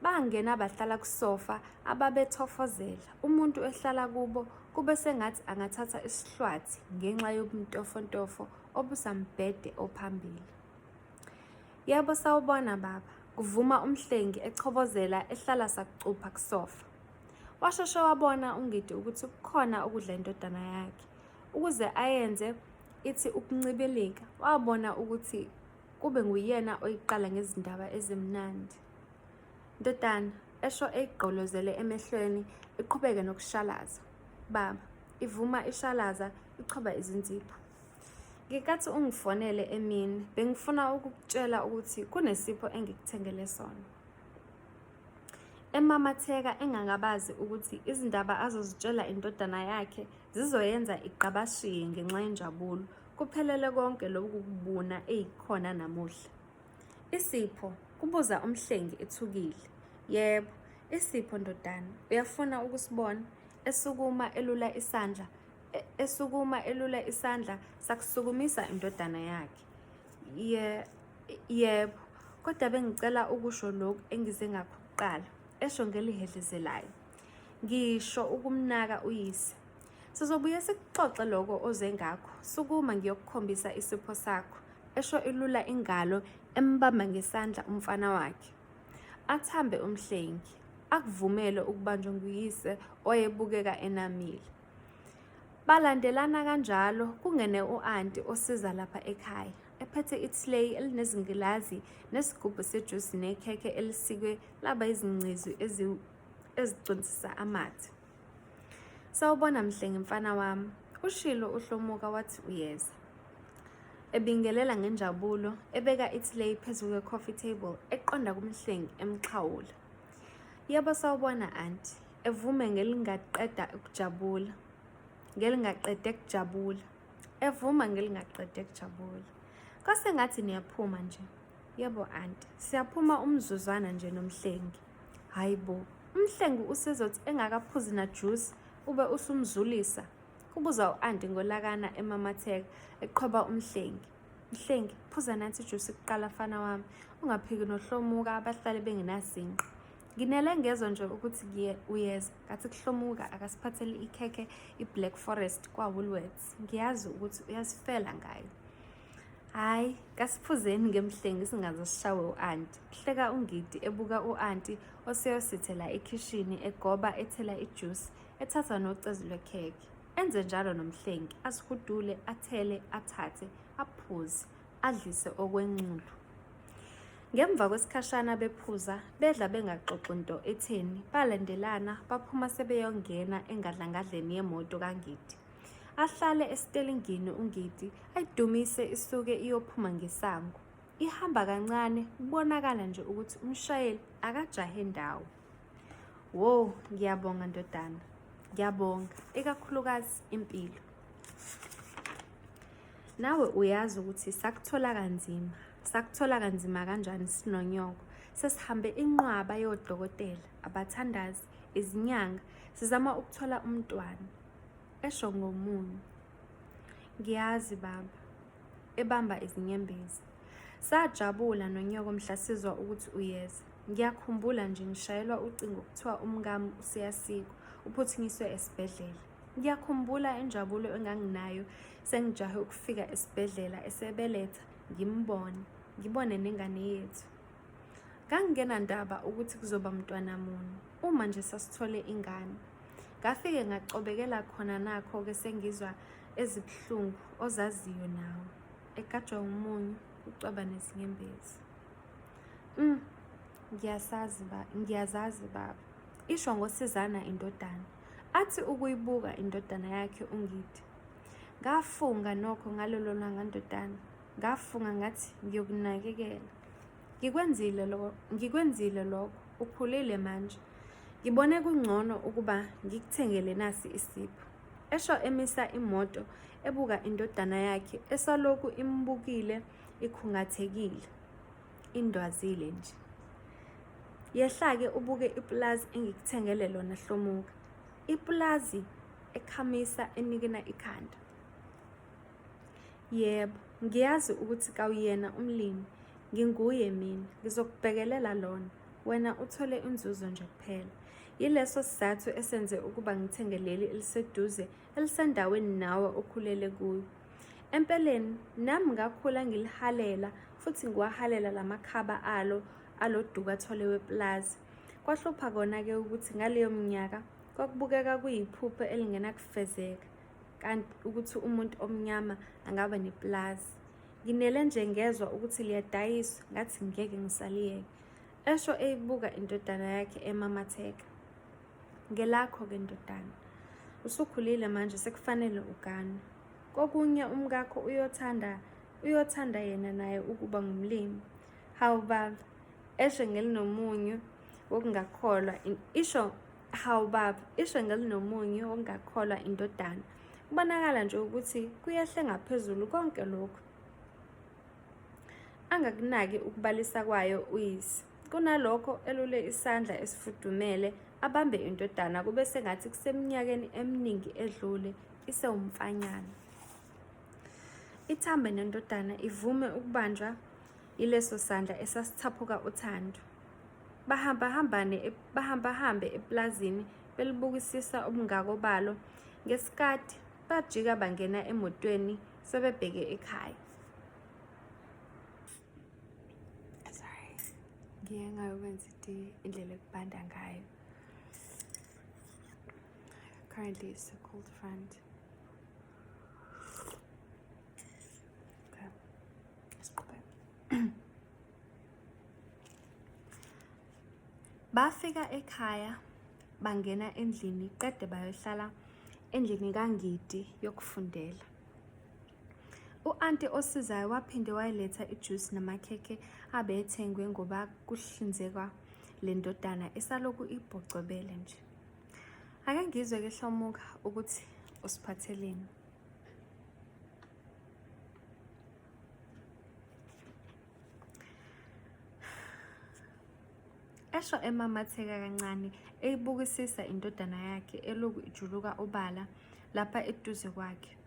Bangena bahlala kusofa ababethofozela, umuntu ehlala kubo kube sengathi angathatha isihlwathi ngenxa yobuntofontofo obusambhede ophambili. Yebo sawubona baba, kuvuma uMhlengi echobozela ehlala sakucupha kusofa. Washeshe wabona uNgidi ukuthi kukhona okudla indodana yakhe. Ukuze ayenze ithi ukuncibilika, wabona ukuthi kube nguyena oyiqala ngezindaba ezimnandi. Ndodana, esho eyigqolozele emehlweni, iqhubeke nokushalaza. Baba, ivuma ishalaza, ichoba izinzipho. Ngenkathi ungifonele emini, bengifuna ukukutshela ukuthi kunesipho engikuthengele sona. Emamatheka engangabazi ukuthi izindaba azozitshela indodana yakhe zizoyenza igqabashiye ngenxa yenjabulo, kuphelele konke lokhu kubuna eyikhona namuhla. Isipho? Kubuza uMhlengi ethukile. Yebo, isipho ndodana. Uyafuna ukusibona? Esukuma elula isandla e, esukuma elula isandla sakusukumisa indodana yakhe. Ye, yebo, kodwa bengicela ukusho lokhu engize ngakho kuqala, esho ngelihedlezelayo. Ngisho ukumnaka uyise. Sizobuye sikuxoxe lokho oze ngakho. Sukuma ngiyokukhombisa isipho sakho. Esho ilula ingalo embamba ngesandla umfana wakhe. Athambe uMhlengi, akuvumele ukubanjwa nguyise oyebukeka enamile. Balandelana kanjalo kungene u-anti osiza lapha ekhaya, ephethe ithileyi elinezingilazi nesigubhu sejusi nekhekhe elisikwe laba izingcezu eziconsisa amathe. Sawubona Mhlengi mfana wami, ushilo uHlomuka wathi uyeza. Ebingelela ngenjabulo, ebeka ithileyi phezu kwe-coffee table eqonda kuMhlengi emxhawula. Yebo sawubona anti, evume ngelingaqeda ukujabula. Ngelingaqede kujabula. Evuma ngelingaqede kujabula. Kwase ngathi niyaphuma nje. Yebo anti, siyaphuma umzuzwana nje noMhlengi. Hayi bo, uMhlengi usezothi engakaphuzi najuice ube usumzulisa? Kubuza u-anti ngolakana emamatheka eqhoba uMhlengi. Mhlengi, phuza nansi ijuice kuqala mfana wami, ungaphiki noHlomuka abahlale bengenasinqa. Nginele ngezwa nje ukuthi uyeza, ngathi kuHlomuka akasiphathele ikhekhe i-Black Forest kwa-Woolworths. Ngiyazi ukuthi uyazifela ngayo. Hhayi, kasiphuzeni ngemhlengi singaze sishawe u-anti. Kuhleka uNgidi ebuka u-anti oseyosithela ekhishini egoba ethela ijusi ethatha nocezu lwekhekhe. Enze njalo noMhlengi azihudule athele athathe aphuze adlise okwenculu. Ngemva kwesikhashana bephuza bedla bengaxoxi nto etheni balandelana baphuma sebeyongena engadlangadleni yemoto kaNgidi. Ahlale esitelingini uNgidi ayidumise isuke iyophuma ngesango. Ihamba kancane kubonakala nje ukuthi umshayeli akajahe ndawo. Wo, ngiyabonga ndodana. Ngiyabonga, ikakhulukazi impilo. Nawe uyazi ukuthi sakuthola kanzima. Sakuthola kanzima kanjani sinonyoko. Sesihambe inqwaba yodokotela, abathandazi, izinyanga, sizama ukuthola umntwana. Esho ngomunyu. Ngiyazi baba. Ebamba izinyembezi. Sajabula nonyoko mhla sizwa ukuthi uyeza. Ngiyakhumbula nje ngishayelwa ucingo kuthiwa umkami useyasikwa, uphuthunyiswe esibhedlela. Ngiyakhumbula injabulo enganginayo sengijahe ukufika esibhedlela esebeletha ngimbone, ngibone nengane yethu. Ngangingenandaba ukuthi kuzoba mntwana muni uma nje sasithole ingane. Ngafike ngacobekela khona nakho-ke sengizwa ezibuhlungu ozaziyo nawe. Egajwa umunyu, ucwaba nezinyembezi. Ngiyasazi ba, ngiyazazi baba. Isho ngosizana indodana. Athi ukuyibuka indodana yakhe uNgidi. Ngafunga nokho ngalolo langa ndodana. Ngafunga ngathi ngiyokunakekela. Ngikwenzile lokho, ngikwenzile lokho. Ukhulile manje. Ngibone kungcono ukuba ngikuthengele nasi isipho. Esho emisa imoto ebuka indodana yakhe esalokhu imbukile ikhungathekile, indwazile nje. Yehla-ke ubuke ipulazi engikuthengele lona Hlomuka. Ipulazi ekhamisa enikina ikhanda. Yebo, ngiyazi ukuthi kawuyena umlimi. Nginguye mina, ngizokubhekelela lona, wena uthole inzuzo nje kuphela. Yileso sizathu esenze ukuba ngithenge leli eliseduze elisendaweni nawe okhulele kuyo. Empeleni, nami ngakhula ngilihalela futhi ngiwahalela lamakhaba alo alodukathole wepulazi. Kwahlupha kona-ke ukuthi ngaleyo minyaka kwakubukeka kuyiphupho elingenakufezeka kanti ukuthi umuntu omnyama angaba nepulazi. Nginele nje ngezwa ukuthi liyadayiswa ngathi ngeke ngisaliyeke. Esho eyibuka indodana yakhe emamatheka. Ngelakho-ke ndodana. Usukhulile manje sekufanele uganwe. Kokunye umkakho uyothanda uyothanda yena naye ukuba ngumlimi. Hawu baba, esho ngelinomunyu wokungakholwa isho hawu baba, isho ngelinomunyu wokungakholwa indodana. Kubonakala nje ukuthi kuyehle ngaphezulu konke lokhu. Angakunaki ukubalisa kwayo uyise. Kunalokho elule isandla esifudumele abambe indodana kube sengathi kuseminyakeni eminingi edlule isewumfanyana. Ithambe nendodana ivume ukubanjwa yileso sandla esasithaphuka uthando. Bahambahambane bahambahambe epulazini belibukisisa ubungako balo. Ngesikhathi bajika bangena emotweni sebebheke ekhaya. Sorry. Ngiye ngayokwenza itiye indlela ekubanda ngayo. Currently it's a cold front. Okay. Siqhubeke. Bafika ekhaya bangena endlini qede bayohlala endlini kaNgidi yokufundela. U-anti osizayo waphinde wayiletha ijusi namakhekhe abethengwe ngoba kuhlinzekwa le ndodana esalokhu ibhocobele nje. Ake ngizwe ke Hlomuka ukuthi usiphatheleni. Esho emamatheka kancane eyibukisisa indodana yakhe eloku ijuluka ubala lapha eduze kwakhe.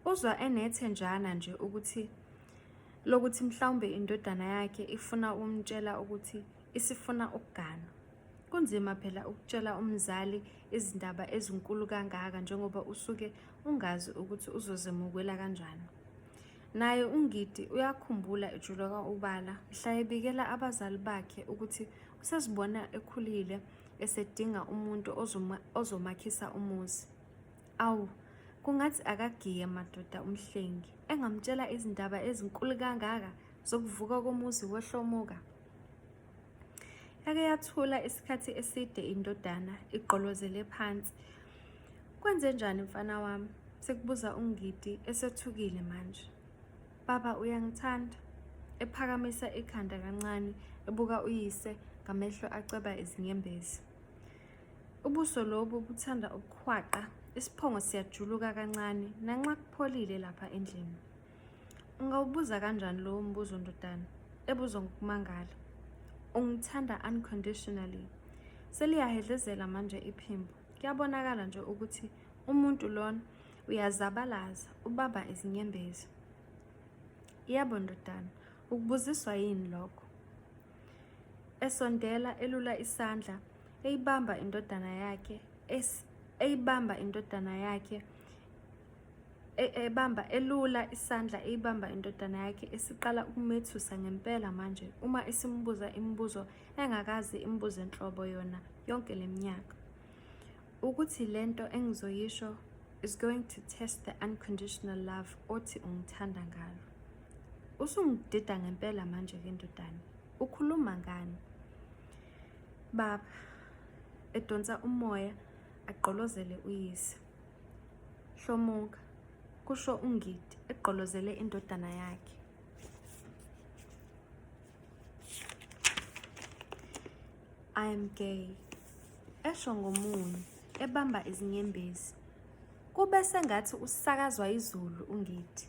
Uzwa enethenjana nje ukuthi lokuthi mhlawumbe indodana yakhe ifuna ukumtshela ukuthi isifuna ukuganwa. Kunzima phela ukutshela umzali izindaba ezinkulu kangaka njengoba usuke ungazi ukuthi uzozemukela kanjani. Naye uNgidi uyakhumbula ejuluka ubala mhla ebikela abazali bakhe ukuthi usezibona ekhulile esedinga umuntu ozomakhisa umuzi. Awu, kungathi akagiye madoda uMhlengi engamtshela izindaba ezinkulu kangaka zokuvuka komuzi woHlomuka. Yake yathula isikhathi eside indodana igqolozele phansi. Kwenzenjani mfana wami? Sekubuza uNgidi esethukile manje. Baba uyangithanda? Ephakamisa ikhanda kancane ebuka uyise ngamehlo acweba izinyembezi. Ubuso lobu buthanda ukuhwaqa, isiphongo siyajuluka kancane nanxa kupholile lapha endlini. Ungawubuza kanjani lowo mbuzo ndodana? Ebuzwa ngokumangala. Ungithanda unconditionally. Seliyahedlezela manje iphimbo. Kuyabonakala nje ukuthi umuntu lona uyazabalaza, ubaba izinyembezi. Yebo ndodana, ukubuziswa yini lokho? Esondela elula isandla eyibamba indodana yakhe eyibamba indodana yakhe e, ebamba elula isandla eyibamba indodana yakhe esiqala ukumethusa ngempela manje uma isimbuza imibuzo engakaze imbuze nhlobo yona yonke leminyaka. Ukuthi lento engizoyisho is going to test the unconditional love othi ungithanda ngalo. Usungidida ngempela manje ke ndodana. Ukhuluma ngani? Baba, edonsa umoya agqolozele uyise. Hlomuka, kusho uNgidi egqolozele indodana yakhe. I am gay, esho ngomunyu, ebamba izinyembezi. Kube sengathi usakazwa izulu uNgidi.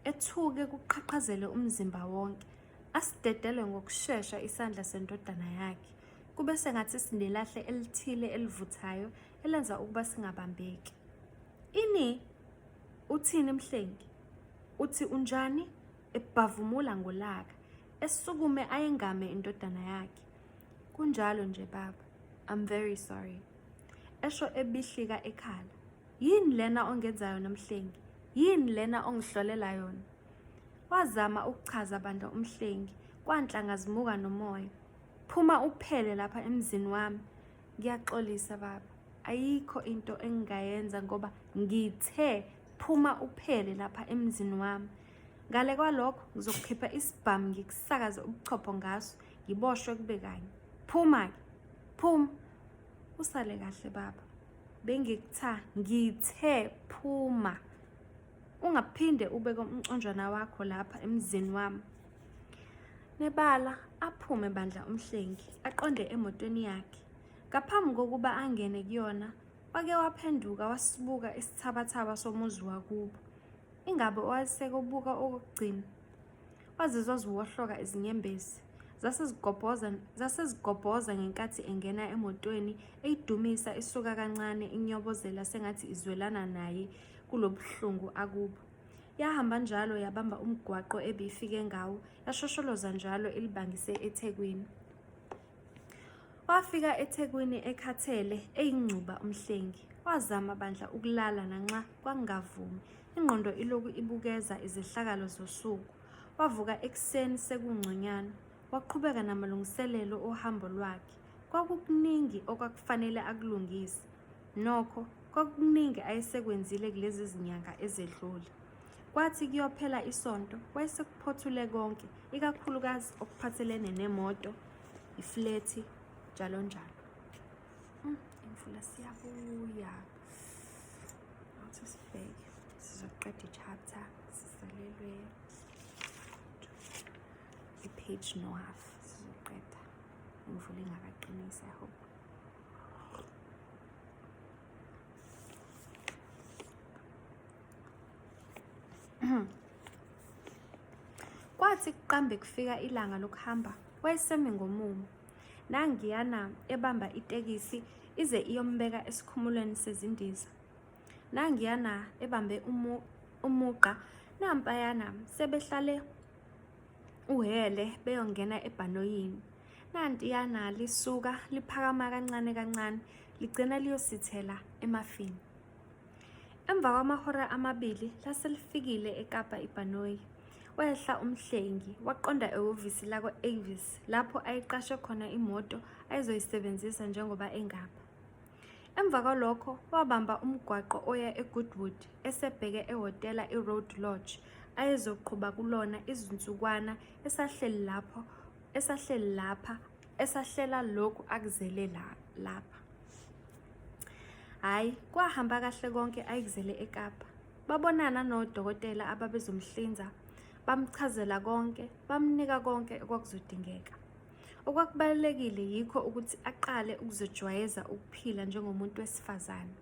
Ethuke kuqhaqhazele umzimba wonke. Asidedele ngokushesha isandla sendodana yakhe. Kube sengathi sinelahle elithile elivuthayo elenza ukuba singabambeki. Ini? Uthini Mhlengi? Uthi unjani? Ebhavumula ngolaka. Esukume ayengame indodana yakhe. Kunjalo nje baba. I'm very sorry. Esho ebihlika ekhala. Yini lena ongenza yona Mhlengi? Yini lena ongihlolela yona? Wazama ukuchaza bandla uMhlengi, kwanhlanga zimuka nomoya. Phuma uphele lapha emzini wami. Ngiyaxolisa baba. Ayikho into engingayenza ngoba ngithe phuma uphele lapha emzini wami. Ngale kwalokho ngizokukhipha isibhamu ngikusakaze ubuchopho ngaso ngiboshwe kube kanye. Phuma-ke. Phuma. Usale kahle baba. Bengikutha ngithe phuma. Ungaphinde ubeke umconjwana wakho lapha emzini wami. Nebala aphume bandla uMhlengi aqonde emotweni yakhe. Ngaphambi kokuba angene kuyona, wake waphenduka wasibuka isithabathaba somuzi wakubo. Ingabe wayesekubuka okokugcina? Wazizwa ziwohloka izinyembezi. Zasezigobhoza zasezigobhoza ngenkathi engena emotweni eyidumisa isuka kancane inyobozela sengathi izwelana naye kulobuhlungu akubo. Yahamba njalo yabamba umgwaqo ebifike ngawo, yashosholoza njalo ilibangise eThekwini. Wafika eThekwini ekhathele, eyingcuba uMhlengi. Wazama bandla ukulala nanxa kwakungavumi, ingqondo ilokhu ibukeza izehlakalo zosuku. Wavuka ekuseni sekungconywana, waqhubeka namalungiselelo ohambo lwakhe. Kwakukuningi okwakufanele akulungise. Nokho, kwakukuningi ayesekwenzile kulezi zinyanga ezedlule. Kwathi kuyophela isonto, wayesekuphothule konke, ikakhulukazi okuphathelene nemoto, iflethi, njalo njalo. Imvula siyabuya. Awuthi sibheke. Sizoqeda i-chapter, sisalelwe i-page no half. Sizoqeda. Imvula ingakaqinisi, I hope. Kwathi kuqambe kufika ilanga lokuhamba, wayesemi ngomumo. Nangiyana ebamba itekisi ize iyombeka esikhumulweni sezindiza. Nangiyana ebambe umugqa, nampayana sebehlale uhele beyongena ebhanoyini. Nantiyana lisuka liphakama kancane kancane ligcina liyosithela emafini. Emva kwamahora amabili laselifikile eKapa ibhanoyi. Wehla uMhlengi waqonda ehhovisi lakwa-Avis lapho ayeqashe khona imoto ayezoyisebenzisa njengoba engapha. Emva kwalokho wabamba umgwaqo oya eGoodwood esebheke ehhotela iRoad Lodge ayezoqhuba kulona izinsukwana esahleli lapho esahleli lapha esahlela lokhu akuzele lapha. Hhayi, kwahamba kahle konke ayikuzele eKapa. Babonana nodokotela ababezomhlinza, bamchazela konke, bamnika konke okwakuzodingeka. Okwakubalulekile yikho ukuthi aqale ukuzijwayeza ukuphila njengomuntu wesifazane.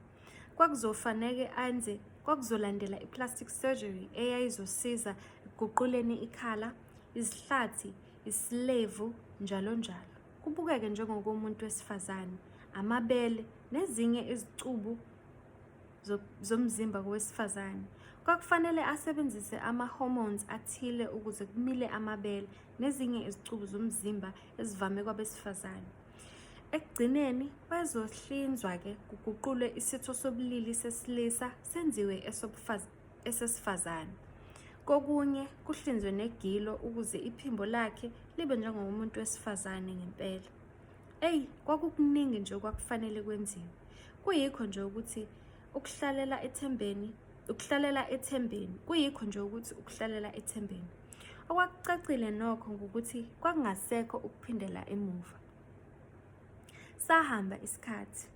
Kwakuzofaneke enze kwakuzolandela i-plastic surgery eyayizosiza ekuguquleni ikhala, izihlathi, isilevu, njalo njalo. Kubukeke njengokomuntu wesifazane, amabele nezinye izicubu zomzimba kowesifazane. Kwakufanele asebenzise ama-hormones athile ukuze kumile amabele nezinye izicubu zomzimba ezivame kwabesifazane. Ekugcineni wayezohlinzwa-ke kuguqulwe isitho sobulili sesilisa senziwe esesifazane. Kokunye kuhlinzwe negilo ukuze iphimbo lakhe libe njengomuntu wesifazane ngempela. Eyi, kwakukuningi nje okwakufanele kwenziwe. Kuyikho nje ukuthi ukuhlalela ethembeni, ukuhlalela ethembeni, kuyikho nje ukuthi ukuhlalela ethembeni. Okwakucacile nokho ngukuthi kwakungasekho ukuphindela emuva. Sahamba isikhathi.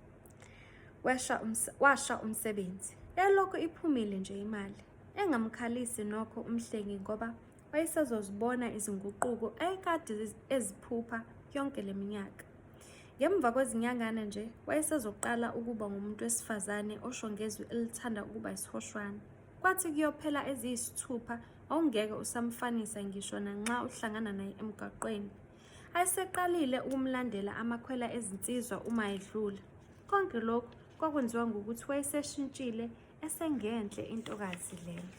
Wesha washa umsebenzi. Yalokhu iphumile nje imali. Engamkhalisi nokho uMhlengi ngoba wayesezozibona izinguquko ayekade eziphupha yonke le minyaka. Ngemva kwezinyangana nje wayesezoqala ukuba ngumuntu wesifazane osho ngezwi elithanda ukuba isihoshwana. Kwathi kuyophela eziyisithupha wawungeke usamfanisa ngisho nanxa uhlangana naye emgwaqweni. Ayeseqalile ukumlandela amakhwela ezinsizwa uma edlula. Konke lokhu kwakwenziwa ngukuthi wayeseshintshile esengenhle intokazi lena.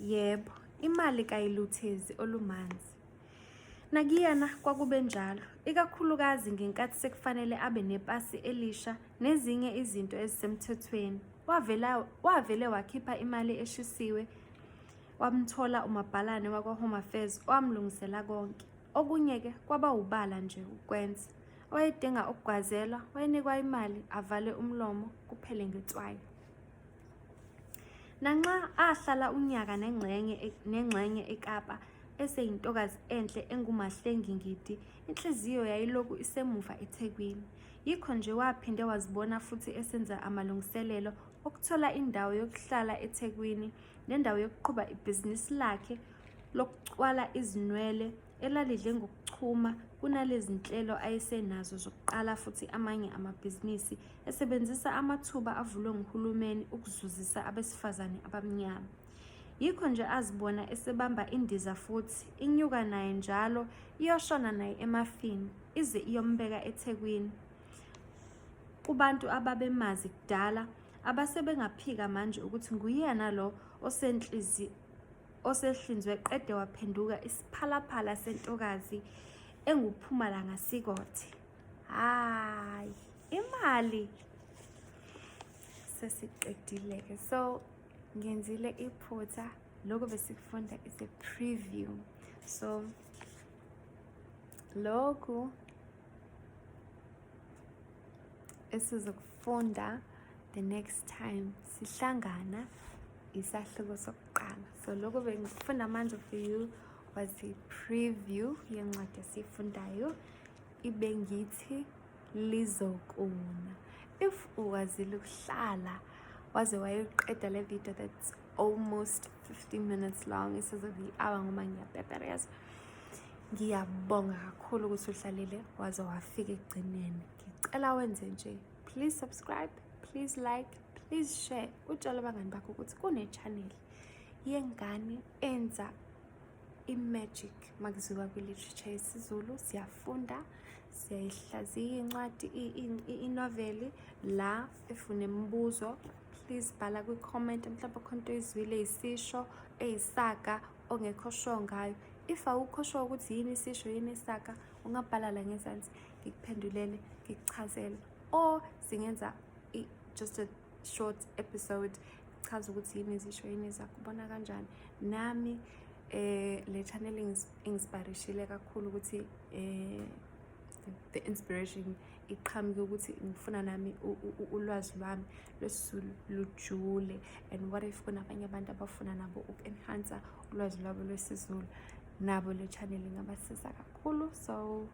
Yebo, imali kayiluthezi olumanzi. Nakuyena kwakube njalo, ikakhulukazi ngenkathi sekufanele abe nepasi elisha nezinye izinto ezisemthethweni. Wavela, wavele wakhipha imali eshisiwe wamthola umabhalane wakwa-Home Affairs owamlungisela konke. Okunye-ke kwaba wubala nje ukwenza. Owayedinga ukugwazelwa wayenikwa imali avale umlomo kuphele ngetswayi. Nanxa ahlala unyaka nengxenye nengxenye eKapa eseyintokazi enhle enguMahlengi Ngidi, inhliziyo yayilokhu isemuva eThekwini. Yikho nje waphinde wazibona futhi esenza amalungiselelo okuthola indawo yokuhlala eThekwini nendawo yokuqhuba ibhizinisi lakhe lokucwala izinwele elalidle ngokuchuma kunalezinhlelo ayesenazo zokuqala futhi amanye amabhizinisi esebenzisa amathuba avulwe nguhulumeni ukuzuzisa abesifazane abamnyama. Yikho nje azibona esebamba indiza futhi inyuka naye njalo iyoshona naye emafini ize iyombeka eThekwini. Kubantu ababemazi kudala abasebengaphika manje ukuthi nguyena lo osenhlizi osehlinzwe qede waphenduka isiphalaphala sentokazi enguphumalanga sikothe. Hayi, imali sesiqedile-ke. So ngenzile iphutha, lokhu besikufunda is a preview. So lokhu esizokufunda the next time sihlangana isahluko sokuqala. So lokhu bengikufunda manje for you was a preview yencwadi esiyifundayo ibengithi lizokuna. If ukwazile ukuhlala waze wayoqeda le video that's almost 15 minutes long, isizobe i-hour ngoba ngiyapepereza. Ngiyabonga kakhulu ukuthi uhlalile waze wafika ekugcineni. Ngicela wenze nje, please subscribe, please like, please share, utshele abangani bakho ukuthi kune-channel yengane enza i-magic makuziwa kwi-literature yesiZulu. Siyafunda, siyayihlaziya incwadi, inoveli la. If unemibuzo, please bhala kwi-comment, mhlawumbe khona into oyizwile eyisisho, eyisaga ongekho sure ngayo. If awukho sure ukuthi yini isisho, yini isaga, ungabhala la ngezansi ngikuphendulele, ngikuchazele, or singenza just a short episode chaza ukuthi yini izisho, yini izaga, ubona kanjani. Nami le channel inginspirishile kakhulu ukuthi the inspiration iqhamuke ukuthi ngifuna nami ulwazi lwami lwesiZulu lujule, and what if kunabanye abantu abafuna nabo uku-enhance ulwazi lwabo lwesiZulu, nabo le channel ingabasiza kakhulu. So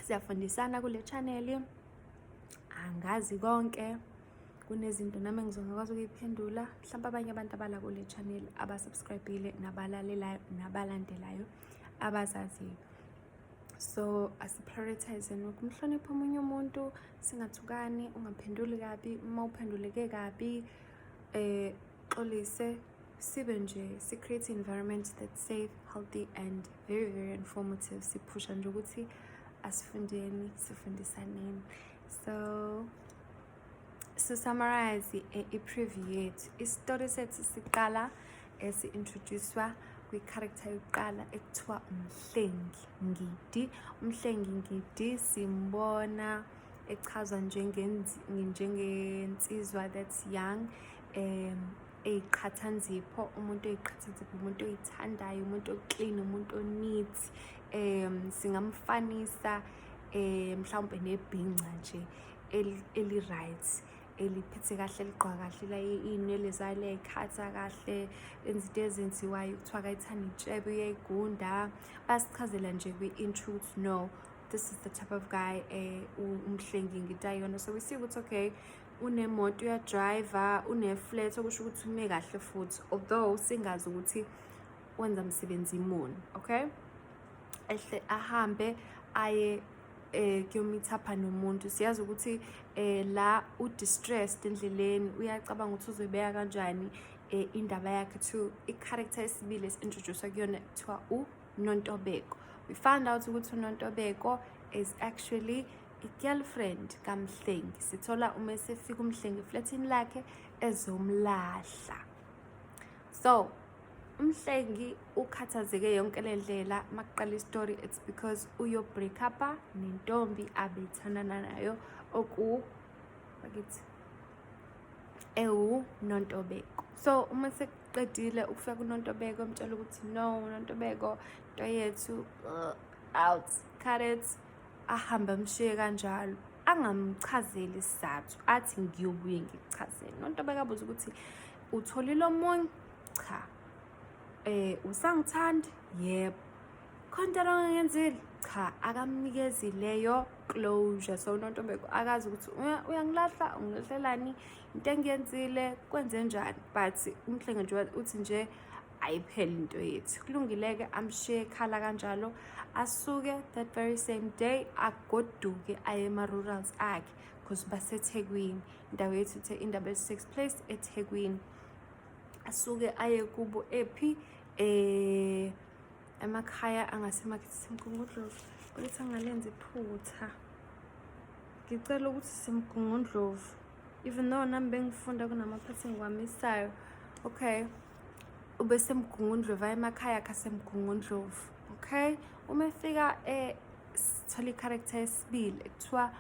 siyafundisana kule channel, angazi konke, kunezinto nami engizongakwazi ukuyiphendula mhlawumbe abanye abantu abala kule channel abasubscribe-ile nabalalelayo nabalandelayo abazaziyo. So asiprioritize nokumhlonipha omunye umuntu, singathukani, ungaphenduli kabi uma uphenduleke kabi, xolise, sibe nje si-create environment that's safe, healthy and very very informative. Siphusha nje ukuthi asifundeni, sifundisaneni. So to summarize i-preview yethu, isitori sethu siqala esi-introduce-wa kwi-character yokuqala ekuthiwa uMhlengi Ngidi. UMhlengi Ngidi simbona echazwa njengensizwa that's young, eyiqhathanzipho, umuntu oyiqhathanzipho, umuntu oyithandayo, umuntu oclean, umuntu oneat. Singamfanisa mhlawumbe nebhinca nje eli-right, eliphethe kahle, ligqoka kahle, la iy'nwele zayo liyayikhatha kahle, enza into ezenziwayo, kuthiwa akayithanda intshebe, uyayigunda. Basichazela nje kwi-intro ukuthi no, this is the type of guy uMhlengi Ngidi ayona. So we see ukuthi okay, unemoto, uyadrayiva, une-flat, okusho ukuthi ume kahle futhi, although singazi ukuthi wenza msebenzi muni. Okay, Ehle ahambe aye kuyomeet-upha nomuntu. Siyazi ukuthi la u-distressed endleleni, uyacabanga ukuthi uzoyibeka kanjani indaba yakhe to i-character yesibili esi-introduce kuyona kuthiwa uNontobeko. We found out ukuthi uNontobeko is actually i-girlfriend kaMhlengi. Sithola uma esefika uMhlengi efletini lakhe ezomlahla. So uMhlengi ukhathazeke yonke le ndlela makuqala i-story. It's because uyo-break up nentombi abethandana nayo, oku bakithi ewu Nontobeko. So uma sekuqedile ukufika kuNontobeko, emtshela ukuthi, "No, Nontobeko, into yethu out, cut it," ahambe amshiye kanjalo, angamchazeli isizathu, athi, "Ngiyobuye ngikuchazele." Nontobeko abuze ukuthi, "Utholile omunye?" "Cha." "Usangithandi?" "Yebo." "Khona into ongenzile?" "Cha." Akamnikezi leyo closure. So uNontobeko akazi ukuthi uyangilahla, ungilahlelani, into engiyenzile, kwenze njani, but uMhlengi nje uthi nje ayipheli into yethu, kulungile-ke. Amshiye ekhala kanjalo, asuke that very same day, agoduke aye ema-rurals akhe, because baseThekwini. Indawo yethu, indaba takes place eThekwini. Asuke aye kubo ephi, emakhaya angasemakhithi seMgungundlovu. Kulethi angalenza iphutha, ngicela ukuthi seMgungundlovu, even though nami bengifunda kunamaphathi engiwamisayo. Okay, ubeseMgungundlovu, aye emakhaya akhe aseMgungundlovu. Okay, uma efika sithola i-character yesibili ekuthiwa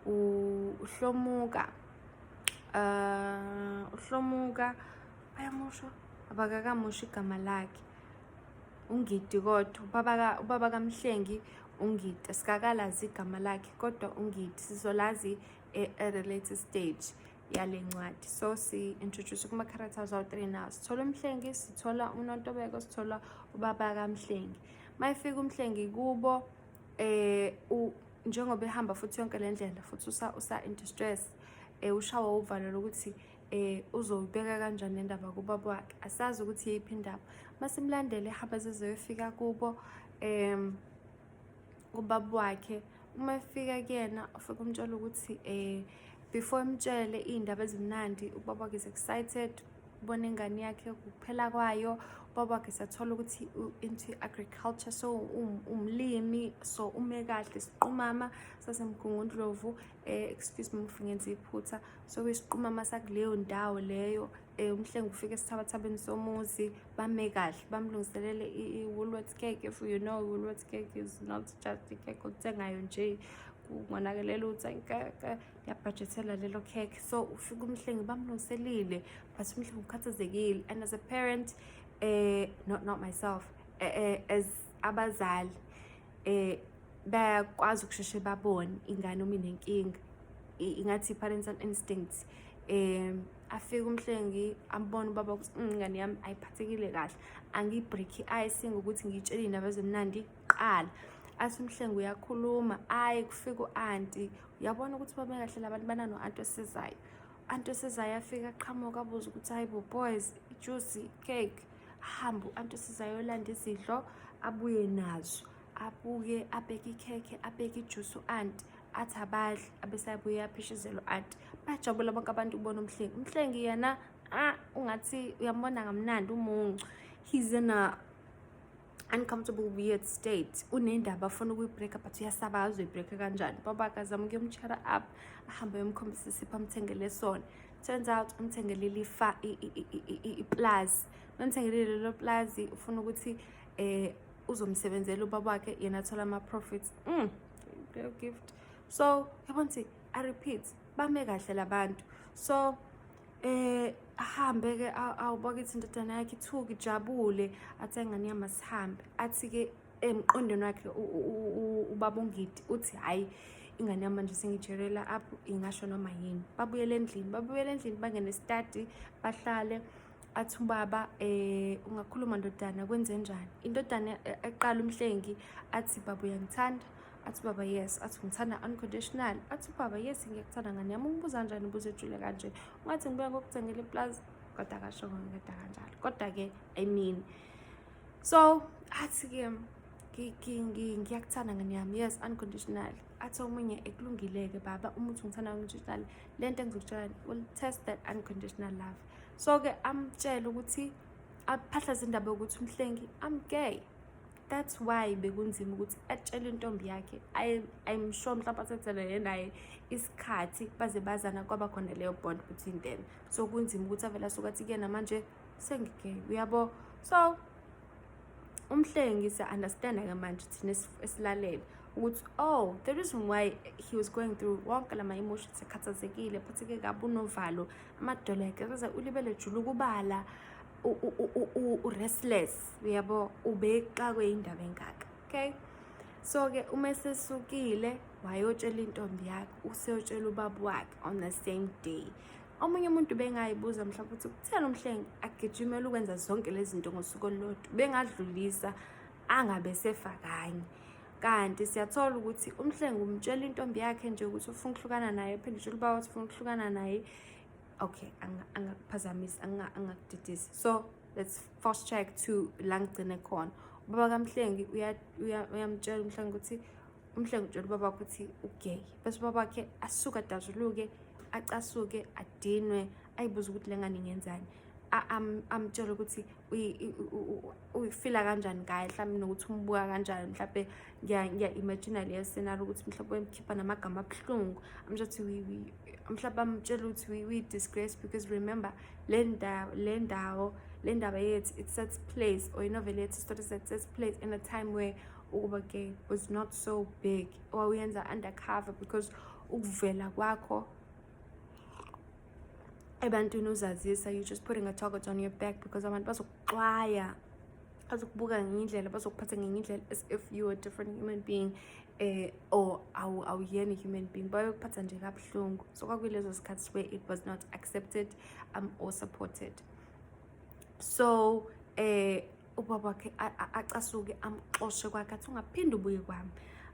uHlomuka. Uhlomuka bayamusho, abakakamusho igama lakhe, uNgidi, kodwa ubaba kaMhlengi uNgidi, asikakalazi igama lakhe, kodwa uNgidi sizolazi at a later stage yale ncwadi. So si-introduce kuma-characters awu-three now. Sithola uMhlengi, sithola uNontobeko, sithola ubaba kaMhlengi. Mayefika uMhlengi kubo, njengoba ehamba futhi yonke le ndlela futhi usa in distress, ushawa uvalo lokuthi uzoyibeka kanjani le ndaba kubaba wakhe. Asazi ukuthi yiphi indaba. Masimlandele ehamba zezoyofika kubo kubaba wakhe. Uma efika kuyena, ufike umtshela ukuthi before emtshele iy'ndaba ezimnandi, ubaba wakhe is excited ubona ingane yakhe kuphela kwayo. Ubaba wakhe siyathola ukuthi into agriculture, so umlimi, so ume kahle, siqumama saseMgungundlovu. Excuse me if ngenza iphutha. So kuyisiqumama sakuleyo ndawo leyo. UMhlengi ufike esithabathabeni somuzi, bame kahle, bamlungiselele i-Woolworths cake. If you know, Woolworths cake is not just i-cake olithengayo nje, kungonakelela ukuthi ayikeke, liyabhajethela lelo cake. So ufika uMhlengi, bamlungiselile, but uMhlengi ukhathazekile, and as a parent, not myself, as abazali, bayakwazi ukusheshe babone ingane uma inenkinga, ingathi parental instinct. Afike uMhlengi, ambone ubaba ukuthi, ingane yami ayiphathekile kahle, angiyi-break i-ice ngokuthi ngiyitshele iy'ndaba ezimnandi kuqala." Athi uMhlengi uyakhuluma, ayi, kufika u-anti. Uyabona ukuthi bame kahle labantu, banano-anti osizayo. Anti osizayo afika, aqhamuka, abuze ukuthi, "Hayi bo boys, ijuice, cake?" Ahambe u-anti osizayo, olanda izidlo, abuye nazo, abuye abeke ikhekhe, abeke ijuice. U-anti athi abadle, abese abuye aphishizela u-anti. Bayajabula bonke abantu ukubona uMhlengi. UMhlengi yena, ah, ungathi uyambona kamnandi umuncu, he's in a uncomfortable, weird state. Unendaba afuna ukuyibreaka, but uyasaba azoyibreaka kanjani. Baba akazama ukuyomcheera up, ahambe ayomkhombisa isipho amthengele sona. Turns out umthengelile ifa iplazi. Mamthengelile lelo plazi, ufuna ukuthi uzomsebenzela ubaba wakhe, yena athola ama-profits leyo gift. So yabona ukuthi, I repeat, bame kahle labantu. So ahambe ke, awubakithi, indodana yakhe ithuke, ijabule, athi, "Ingane yami, asihambe." Athi ke emqondweni wakhe ubaba uNgidi uthi, "Hayi, ingane yami manje sengijerela apho, ingasho noma yini." Babuyele endlini, babuyele endlini, bangene esitadi, bahlale. Athi ubaba, "Ungakhuluma ndodana, kwenze njani?" Indodana eqala uMhlengi athi, "Baba, uyangithanda?" Athi baba, "Yes." Athi, "Ungithanda unconditional?" Athi ubaba, "Yes, ngiyakuthanda ngane yami. Ungibuza kanjani ubuze ejule kanje? Ungathi ngibuya ngokuthengela iplazi?" Kodwa akasho ngedwa kanjalo, kodwa-ke I mean, so athi-ke, Ngiyakuthanda ngane yami, yes, unconditionally. Athi omunye, ekulungile-ke baba, uma uthi ungithanda unconditionally, le nto engizokutshela will test that unconditional love. So-ke amtshele ukuthi aphahlaze indaba yokuthi uMhlengi, I'm gay. That's why bekunzima ukuthi atshele intombi yakhe. I'm sure mhlawumbe athathelene naye isikhathi baze bazana, kwaba khona leyo bond between them. So kunzima ukuthi avele asuke athi kuyena manje sengi-gay, uyabo. So uMhlengi, siya-understanda-ke manje thina esilalele ukuthi, oh, the reason why he was going through wonke lama emotions, ekhathazekile, ephatheke kabi, unovalo, amadolo yakhe ulibele jula ukubala, u-restless, uyabo, ubexakwe indaba engaka. Okay, so-ke uma esesukile wayotshela intombi yakhe, useyotshela ubaba wakhe on the same day. Omunye umuntu bengayibuza mhlawumbe ukuthi kutheni uMhlengi agijimela ukwenza zonke lezi zinto ngosuku olulodwa, bengadlulisa angabe sefakanye. Kanti siyathola ukuthi uMhlengi umtshela intombi yakhe nje ukuthi ufuna ukuhlukana naye, phinde utshela ubaba ukuthi ufuna ukuhlukana naye. Okay, angakuphazamisi, angakudidisi. So let's fast track to la ngigcine khona. Ubaba kaMhlengi uyamtshela uMhlengi ukuthi, uMhlengi utshela ubaba ukuthi u-gay, bese ubaba wakhe asuke adazuluke, acasuke, adinwe, ayibuza ukuthi le ngane ingenzani. Amtshele ukuthi uyifila kanjani ngaye, mhlawumbe nokuthi umbuka kanjani. Mhlawumbe ngiya-imagine leyo scenario ukuthi mhlawumbe uyamkhipha namagama abuhlungu, amtshela ukuthi mhlawumbe amtshela ukuthi we disgrace, because remember, le ndawo, le ndaba yethu, it sets place, or i-novel yethu, story sets place in a time where ukuba gay was not so big, wawuyenza undercover, because ukuvela kwakho ebantwini uzazisa, you just putting a target on your back, because abantu bazokuxwaya, bazokubuka ngenye indlela, bazokuphatha ngenye indlela, as if you are a different human being, or awuyena human being, bayokuphatha nje kabuhlungu. So kwakuyilezo sikhathi where it was not accepted or supported. So ubaba wakhe acasuke, amxoshe kwakhe, athi ungaphinde ubuye kwami.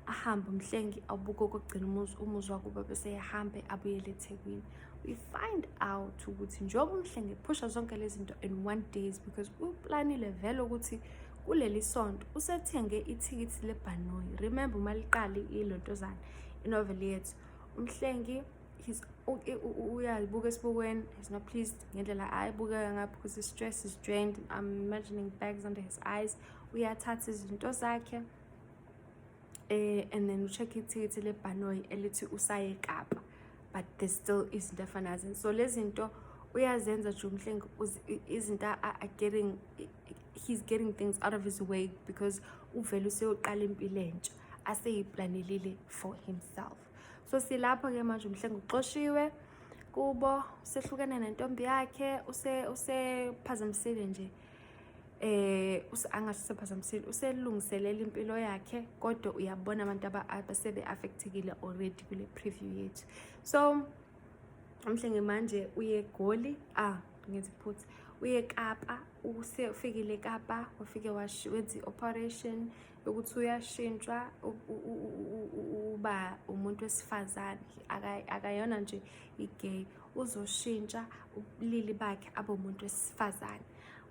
Ahambe uMhlengi, awubuke okokugcina umuzi wakubo, bese ehambe abuyele eThekwini. We find out ukuthi njengoba uMhlengi ephusha zonke lezi zinto in one days, because uplanile vele ukuthi kuleli sonto usethenge ithikithi lebhanoyi. Remember, uma liqala ilontozana i-novel yethu, uMhlengi, he's uyazibuka esibukweni, he's not pleased ngendlela ayibukeka ngapho, because his stress is drained. I'm imagining bags under his eyes. Uyathatha izinto zakhe, and then u-check ithikithi lebhanoyi elithi usaye eKapa, but there's still izinto afana nazo. So lezi zinto uyazenza nje uMhlengi, izinto are getting, he's getting things out of his way, because uvele useyoqala impilo entsha aseyiplanelile for himself. So silapho-ke manje, uMhlengi uxoshiwe kubo, sehlukene nentombi yakhe, usephazamisile nje, angasho sephazamisile, uselungiselela impilo yakhe, kodwa uyabona abantu abasebe affectekile already kule preview yethu. So uMhlengi manje uye eGoli, ngenza iphutha, uye eKapa. Usefikile eKapa, wafike wenza i-operation yokuthi uyashintshwa uba umuntu wesifazane. Akayona nje i-gay, uzoshintsha ubulili bakhe abe umuntu wesifazane.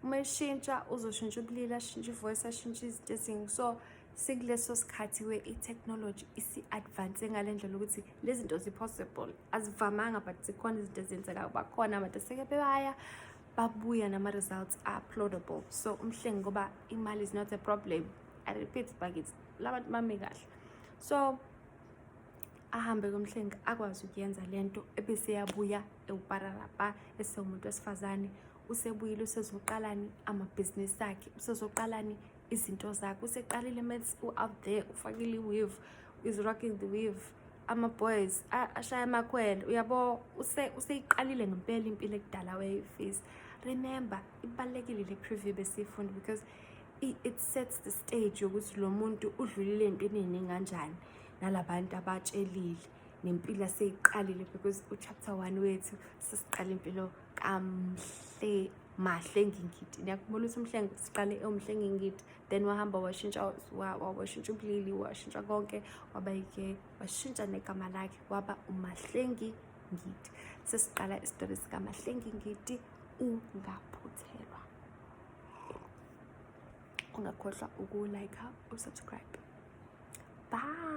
Uma eshintsha, uzoshintsha ubulili, ashintshe i-voice, ashintshe izinto eziningi. So sikuleso sikhathi where i-technology isi-advance ngale ndlela ukuthi lezi zinto zi-possible. Azivamanga, but zikhona izinto ezenzekayo, bakhona abantu aseke bebaya babuya nama-results uploadable. So uMhlengi, ngoba imali is not a problem, I repeat bakithi, labantu bami kahle. So ahambe kuMhlengi, akwazi ukuyenza lento, ebese yabuya ewupararapa, esewumuntu wesifazane. Usebuyile, usezoqalani amabhizinisi akhe, usezoqalani izinto zakhe, useqalile mets, u-out there, ufakile i-weave, is rocking the weave, ama-boys ashaya amakhwela, uyabo. Useyiqalile ngempela impilo ekudala wayeyifisa. Remember, ibalulekile le preview besiyifunda, because it sets the stage yokuthi lo muntu udlulile entweni ey'ningi kanjani, nalabantu abatshelile, nempilo aseyiqalile, because u-chapter 1 wethu sesiqala impilo kaMhle Mahlengi Ngidi. Niyakhumbula ukuthi uMhlengi siqale ewuMhlengi Ngidi, then wahamba washintsha, washintsha ubulili, washintsha konke, waba yike, washintsha negama lakhe, waba uMahlengi Ngidi. Sesiqala isitori sikaMahlengi Ngidi, ungaphuthelwa. Ungakhohlwa uku-like, usubscribe. Bye.